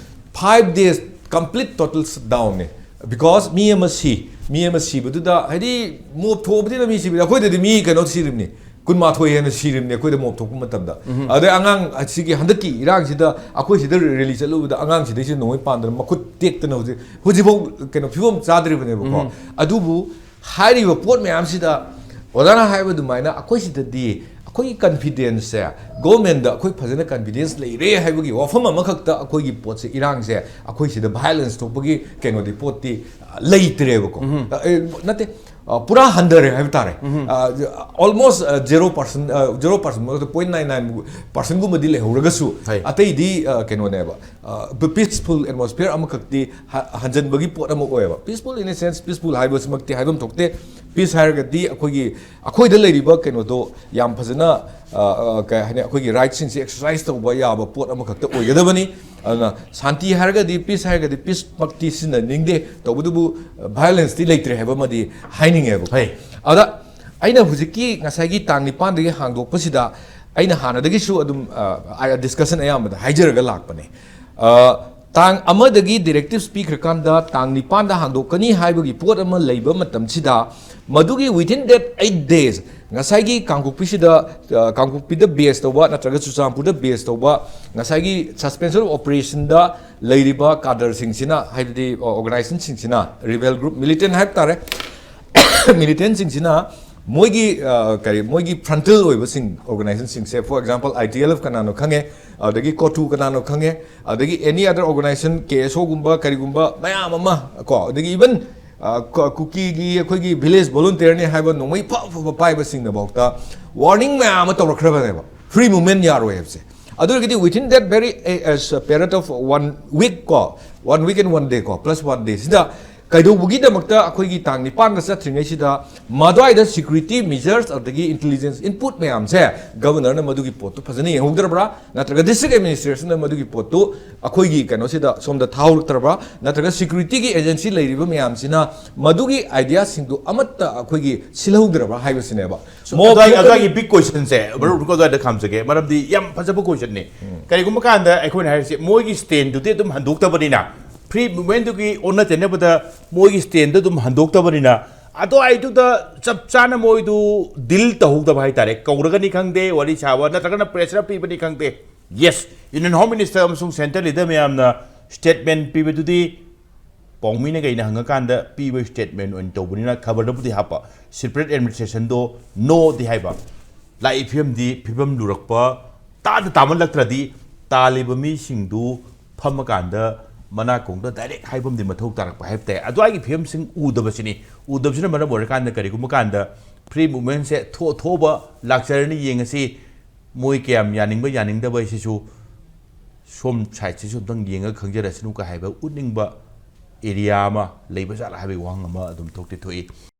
Five days complete total shutdown ꯅꯦ꯫ Because ꯃꯤ ꯑꯃ ꯁꯤ, ꯃꯤ ꯑꯃ ꯁꯤꯕꯗꯨꯗ, ꯍꯥꯏꯗꯤ, ꯃꯣꯞ ꯊꯣꯛꯑꯕꯅꯤꯅ ꯃꯤ ꯁꯤꯕꯗ, ꯑꯩꯈꯣꯏꯗꯗꯤ ꯃꯤ ꯀꯩꯅꯣ ꯁꯤꯔꯤꯕꯅꯤ, ꯀꯨꯟꯃꯥꯊꯣꯏ ꯍꯦꯟꯅ ꯁꯤꯔꯤꯕꯅꯤ ꯑꯩꯈꯣꯏꯗ ꯃꯣꯞ ꯊꯣꯛꯄ ꯃꯇꯝꯗ꯫ ꯑꯗꯩ ꯑꯉꯥꯡ ꯑꯁꯤꯒꯤ ꯍꯟꯗꯛꯀꯤ ꯏꯔꯥꯡꯁꯤꯗ ꯑꯩꯈꯣꯏ ꯁꯤꯗ rally ꯆꯠꯂꯨꯕꯗ ꯑꯉꯥꯡꯁꯤꯗꯩꯁꯤ ꯅꯣꯡꯃꯩ ꯄꯥꯟꯗꯅ ꯃꯈꯨꯠ ꯇꯦꯛꯇꯅ ꯍꯧꯖꯤꯛ, ꯍꯧꯖꯤꯛꯐꯥꯎ ꯀꯩꯅꯣ ꯐꯤꯕꯝ ꯆꯥꯗ꯭ꯔꯤꯕꯅꯦꯕꯀꯣ꯫ ꯑꯗꯨꯕꯨ ꯍꯥꯏꯔꯤꯕ ꯄꯣꯠ ꯃꯌꯥꯝꯁꯤꯗ ꯑꯣꯖꯥꯅ ꯍꯥꯏꯕ ꯑꯗꯨꯃꯥꯏꯅ ꯑꯩꯈꯣꯏ ꯁꯤꯗꯗꯤ ꯑꯩꯈꯣꯏꯒꯤ confidence ꯁꯦ, government ꯗ ꯑꯩꯈꯣꯏ ꯐꯖꯅ confidence ꯂꯩꯔꯦ ꯍꯥꯏꯕꯒꯤ ꯋꯥꯐꯝ ꯑꯃꯈꯛꯇ ꯑꯩꯈꯣꯏꯒꯤ ꯄꯣꯠꯁꯦ, ꯏꯔꯥꯡꯁꯦ, ꯑꯩꯈꯣꯏ ꯁꯤꯗ violence ꯊꯣꯛꯄꯒꯤ ꯀꯩꯅꯣꯗꯤ ꯄꯣꯠꯇꯤ ꯂꯩꯇ꯭ꯔꯦꯕꯀꯣ꯫ ꯑ, ꯑꯦ, ꯅꯠꯇꯦ, ꯑ, ꯄꯨꯔꯥ ꯍꯟꯊꯔꯦ ꯍꯥꯏꯕ ꯇꯥꯔꯦ꯫ ꯑ, almost, ꯑ, zero percent, ꯑ, zero percent ꯃꯔꯛꯇ point nine nine percent ꯒꯨꯝꯕꯗꯤ ꯂꯩꯍꯧꯔꯒꯁꯨ, ꯍꯣꯏ꯫ ꯑꯇꯩꯗꯤ, ꯑ, ꯀꯩꯅꯣꯅꯦꯕ, ꯑ, peaceful atmosphere ꯑꯃꯈꯛꯇꯤ ꯍ-, ꯍꯟꯖꯟꯕꯒꯤ ꯄꯣꯠ ꯑꯃ ꯑꯣꯏꯌꯦꯕ꯫ Peaceful in a sense, peaceful ꯍꯥꯏꯕꯁꯤꯃꯛꯇꯤ ꯍꯥꯏꯐꯝ ꯊꯣꯛꯇꯦ꯫ Peace ꯍꯥꯏꯔꯒꯗꯤ ꯑꯩꯈꯣꯏꯒꯤ, ꯑꯩꯈꯣꯏꯗ ꯂꯩꯔꯤꯕ ꯀꯩꯅꯣꯗꯣ ꯌꯥꯝ ꯐꯖꯅ, ꯑ, ꯑ, ꯀꯩ ꯍꯥꯏꯅꯤ, ꯑꯩꯈꯣꯏꯒꯤ right ꯁꯤꯡꯁꯦ exercise ꯇꯧꯕ ꯌꯥꯕ ꯄꯣꯠ ꯑꯃꯈꯛꯇ ꯑꯣꯏꯒꯗꯕꯅꯤ꯫ ꯑꯗꯨꯅ ꯁꯥꯟꯇꯤ ꯍꯥꯏꯔꯒꯗꯤ, peace ꯍꯥꯏꯔꯒꯗꯤ peace ꯃꯛꯇꯤ ꯁꯤꯖꯤꯟꯅꯅꯤꯡꯗꯦ, ꯇꯧꯕꯇꯕꯨ, ꯑ, violence ꯇꯤ ꯂꯩꯇ꯭ꯔꯦ ꯍꯥꯏꯕ ꯑꯃꯗꯤ ꯍꯥꯏꯅꯤꯡꯉꯦꯕꯀꯣ꯫ ꯍꯣꯏ꯫ ꯑꯗ ꯑꯩꯅ ꯍꯧꯖꯤꯛꯀꯤ ꯉꯁꯥꯏꯒꯤ ꯇꯥꯡ ꯅꯤꯄꯥꯟꯗꯒꯤ ꯍꯥꯡꯗꯣꯛꯄꯁꯤꯗ ꯑꯩꯅ ꯍꯥꯟꯅꯗꯒꯤꯁꯨ ꯑꯗꯨꯝ, ꯑ, ꯑ, discussion ꯑꯌꯥꯝꯕꯗ ꯍꯥꯏꯖꯔꯒ ꯂꯥꯛꯄꯅꯦ꯫ ꯑ, ꯇꯥꯡ ꯑꯃꯗꯒꯤ directives ꯄꯤꯈ꯭ꯔꯀꯥꯟꯗ ꯇꯥꯡ ꯅꯤꯄꯥꯟꯗ ꯍꯥꯡꯗꯣꯛꯀꯅꯤ ꯍꯥꯏꯕꯒꯤ ꯄꯣꯠ ꯑꯃ ꯂꯩꯕ ꯃꯇꯝꯁꯤꯗ, ꯃꯗꯨꯒꯤ within that eight days ꯉꯁꯥꯏꯒꯤ ꯀꯥꯡꯄꯣꯛꯄꯤꯁꯤꯗ, ꯑ, ꯀꯥꯡꯄꯣꯛꯄꯤꯗ base ꯇꯧꯕ ꯅꯠꯇ꯭ꯔꯒ ꯆꯨꯔꯆꯥꯟꯄꯨꯔꯗ base ꯇꯧꯕ ꯉꯁꯥꯏꯒꯤ suspension of operation ꯗ ꯂꯩꯔꯤꯕ cadre ꯁꯤꯡꯁꯤꯅ, ꯍꯥꯏꯕꯗꯤ, ꯑ, organization ꯁꯤꯡꯁꯤꯅ, rebel group, militant ꯍꯥꯏꯕ ꯇꯥꯔꯦ, militant ꯁꯤꯡꯁꯤꯅ ꯃꯣꯏꯒꯤ, ꯑ, ꯀꯔꯤ, ꯃꯣꯏꯒꯤ frontal ꯑꯣꯏꯕꯁꯤꯡ, organization ꯁꯤꯡꯁꯦ, for example, I T L F ꯀꯅꯥꯅꯣ ꯈꯪꯉꯦ, ꯑꯗꯒꯤ COTU ꯀꯅꯥꯅꯣ ꯈꯪꯉꯦ, ꯑꯗꯒꯤ any other organization, K S O ꯒꯨꯝꯕ ꯀꯔꯤꯒꯨꯝꯕ ꯃꯌꯥꯝ ꯑꯃ ꯀꯣ, ꯑꯗꯒꯤ even, ꯑ, ꯀ-, ꯀꯨꯀꯤꯒꯤ ꯑꯩꯈꯣꯏꯒꯤ village volunteer ꯅꯤ ꯍꯥꯏꯕ ꯅꯣꯡꯃꯩ ꯐ ꯐꯕ ꯄꯥꯏꯕꯁꯤꯡꯅꯐꯥꯎꯗ warning ꯃꯌꯥꯝ ꯑꯃ ꯇꯧꯔꯛꯈ꯭ꯔꯕꯅꯦꯕ, free movement ꯌꯥꯔꯣꯏ ꯍꯥꯏꯕꯁꯦ꯫ ꯑꯗꯨ ꯑꯣꯏꯔꯒꯗꯤ within that very, eh, as a period of one week ꯀꯣ, one week and one day ꯀꯣ, plus one day ꯁꯤꯗ ꯀꯩꯗꯧꯕꯒꯤꯗꯃꯛꯇ ꯑꯩꯈꯣꯏꯒꯤ ꯇꯥꯡ ꯅꯤꯄꯥꯟꯗ ꯆꯠꯇ꯭ꯔꯤꯉꯩꯁꯤꯗ ꯃꯗꯨꯋꯥꯏꯗ security measures ꯑꯗꯒꯤ intelligence input ꯃꯌꯥꯝꯁꯦ governorꯅ ꯃꯗꯨꯒꯤ ꯄꯣꯠꯇꯨ ꯐꯖꯅ ꯌꯦꯡꯍꯧꯗ꯭ꯔꯕ꯭ꯔꯥ? ꯅꯠꯇ꯭ꯔꯒ district administrationꯅ ꯃꯗꯨꯒꯤ ꯄꯣꯠꯇꯨ ꯑꯩꯈꯣꯏꯒꯤ ꯀꯩꯅꯣꯁꯤꯗ ꯁꯣꯝꯗ ꯊꯥꯍꯧꯔꯛꯇ꯭ꯔꯕ꯭ꯔꯥ? ꯅꯠꯇ꯭ꯔꯒ securityꯒꯤ agency ꯂꯩꯔꯤꯕ ꯃꯌꯥꯝꯁꯤꯅ ꯃꯗꯨꯒꯤ ideaꯁꯤꯡꯗꯨ ꯑꯃꯠꯇ ꯑꯩꯈꯣꯏꯒꯤ ꯁꯤꯜꯍꯧꯗ꯭ꯔꯕ꯭ꯔꯥ ꯍꯥꯏꯕꯁꯤꯅꯦꯕ꯫ ꯃꯣꯞ ꯑꯗꯨꯋꯥꯏ ꯊꯣꯛꯀꯅꯤ꯫ ꯑꯗꯨꯋꯥꯏꯒꯤ big questionꯁꯦ ꯃꯔꯨꯞ ꯑꯗꯨꯋꯥꯏꯗ ꯈꯥꯝꯖꯒꯦ, ꯃꯔꯝꯗꯤ ꯌꯥꯝ ꯐꯖꯕ questionꯅꯤ꯫ ꯀꯔꯤꯒꯨꯝꯕ ꯀꯥꯟꯗ ꯑꯩꯈꯣꯏꯅ ꯍꯥꯏꯔꯤꯁꯦ ꯃꯣꯏꯒꯤ standꯗꯨꯗꯤ ꯑꯗꯨꯝ ꯍꯟꯗꯣꯛꯇꯕꯅꯤꯅ, free movementꯗꯨꯒꯤ ꯑꯣꯟꯅ ꯇꯩꯅꯕꯗ ꯃꯣꯏꯒꯤ standꯗꯨ ꯑꯗꯨꯝ ꯍꯟꯗꯣꯛꯇꯕꯅꯤꯅ, ꯑꯗꯨꯋꯥꯏꯗꯨꯗ ꯆꯞ ꯆꯥꯅ ꯃꯣꯏꯗꯨ deal ꯇꯧꯍꯧꯗꯕ ꯍꯥꯏꯇꯥꯔꯦ꯫ ꯀꯧꯔꯒꯅꯤ ꯈꯪꯗꯦ, ꯋꯥꯔꯤ ꯁꯥꯕ ꯅꯠꯇ꯭ꯔꯒꯅ pressure ꯄꯤꯕꯅꯤ ꯈꯪꯗꯦ꯫ Yes, Union Home Minister ꯑꯃꯁꯨꯡ central leader ꯃꯌꯥꯝꯅ statement ꯄꯤꯕꯗꯨꯗꯤ ꯄꯥꯎꯃꯤꯅ ꯀꯩꯅ ꯍꯪꯉꯀꯥꯟꯗ ꯄꯤꯕ statement ꯑꯣꯏꯅ ꯇꯧꯕꯅꯤꯅ ꯈꯕꯔꯗꯕꯨꯗꯤ ꯍꯥꯞꯄ, separate administrationꯗꯣ noꯗꯤ ꯍꯥꯏꯕ꯫ ꯂꯥꯛꯏ ꯐꯤꯕꯝꯗꯤ ꯐꯤꯕꯝ ꯂꯨꯔꯛꯄ, ꯇꯥꯗ ꯇꯥꯃꯜꯂꯛꯇ꯭ꯔꯗꯤ ꯇꯥꯜꯂꯤꯕ ꯃꯤꯁꯤꯡꯗꯨ ꯐꯝꯃꯀꯥꯟꯗ ꯃꯅꯥꯀꯣꯡꯗ direct ꯍꯥꯏꯕ ꯑꯃꯗꯤ ꯃꯊꯧ ꯇꯥꯔꯛꯄ ꯍꯥꯏꯕ ꯇꯥꯏ꯫ ꯑꯗꯨꯋꯥꯏꯒꯤ ꯐꯤꯕꯝꯁꯤꯡ ꯎꯗꯕꯁꯤꯅꯤ꯫ ꯎꯗꯕꯁꯤꯅ ꯃꯔꯝ ꯑꯣꯏꯔꯀꯥꯟꯗ ꯀꯔꯤꯒꯨꯝꯕ ꯀꯥꯟꯗ free movementꯁꯦ ꯊꯣꯛ ꯊꯣꯛꯑꯕ ꯂꯥꯛꯆꯔꯅꯤ, ꯌꯦꯡꯉꯁꯤ ꯃꯣꯏ ꯀꯌꯥꯝ ꯌꯥꯅꯤꯡꯕ ꯌꯥꯅꯤꯡꯗꯕ ꯍꯥꯏꯁꯤꯁꯨ ꯁꯣꯝ sideꯁꯤꯁꯨ ꯑꯝꯇꯪ ꯌꯦꯡꯉꯒ ꯈꯪꯖꯔꯁꯅꯨ ꯀ ꯍꯥꯏꯕ ꯎꯠꯅꯤꯡꯕ area ꯑꯃ ꯂꯩꯕ ꯖꯥꯠꯂ ꯍꯥꯏꯕꯒꯤ ꯋꯥꯍꯪ ꯑꯃ ꯑꯗꯨꯝ ꯊꯣꯛꯇꯤ ꯊꯣꯛꯏ꯫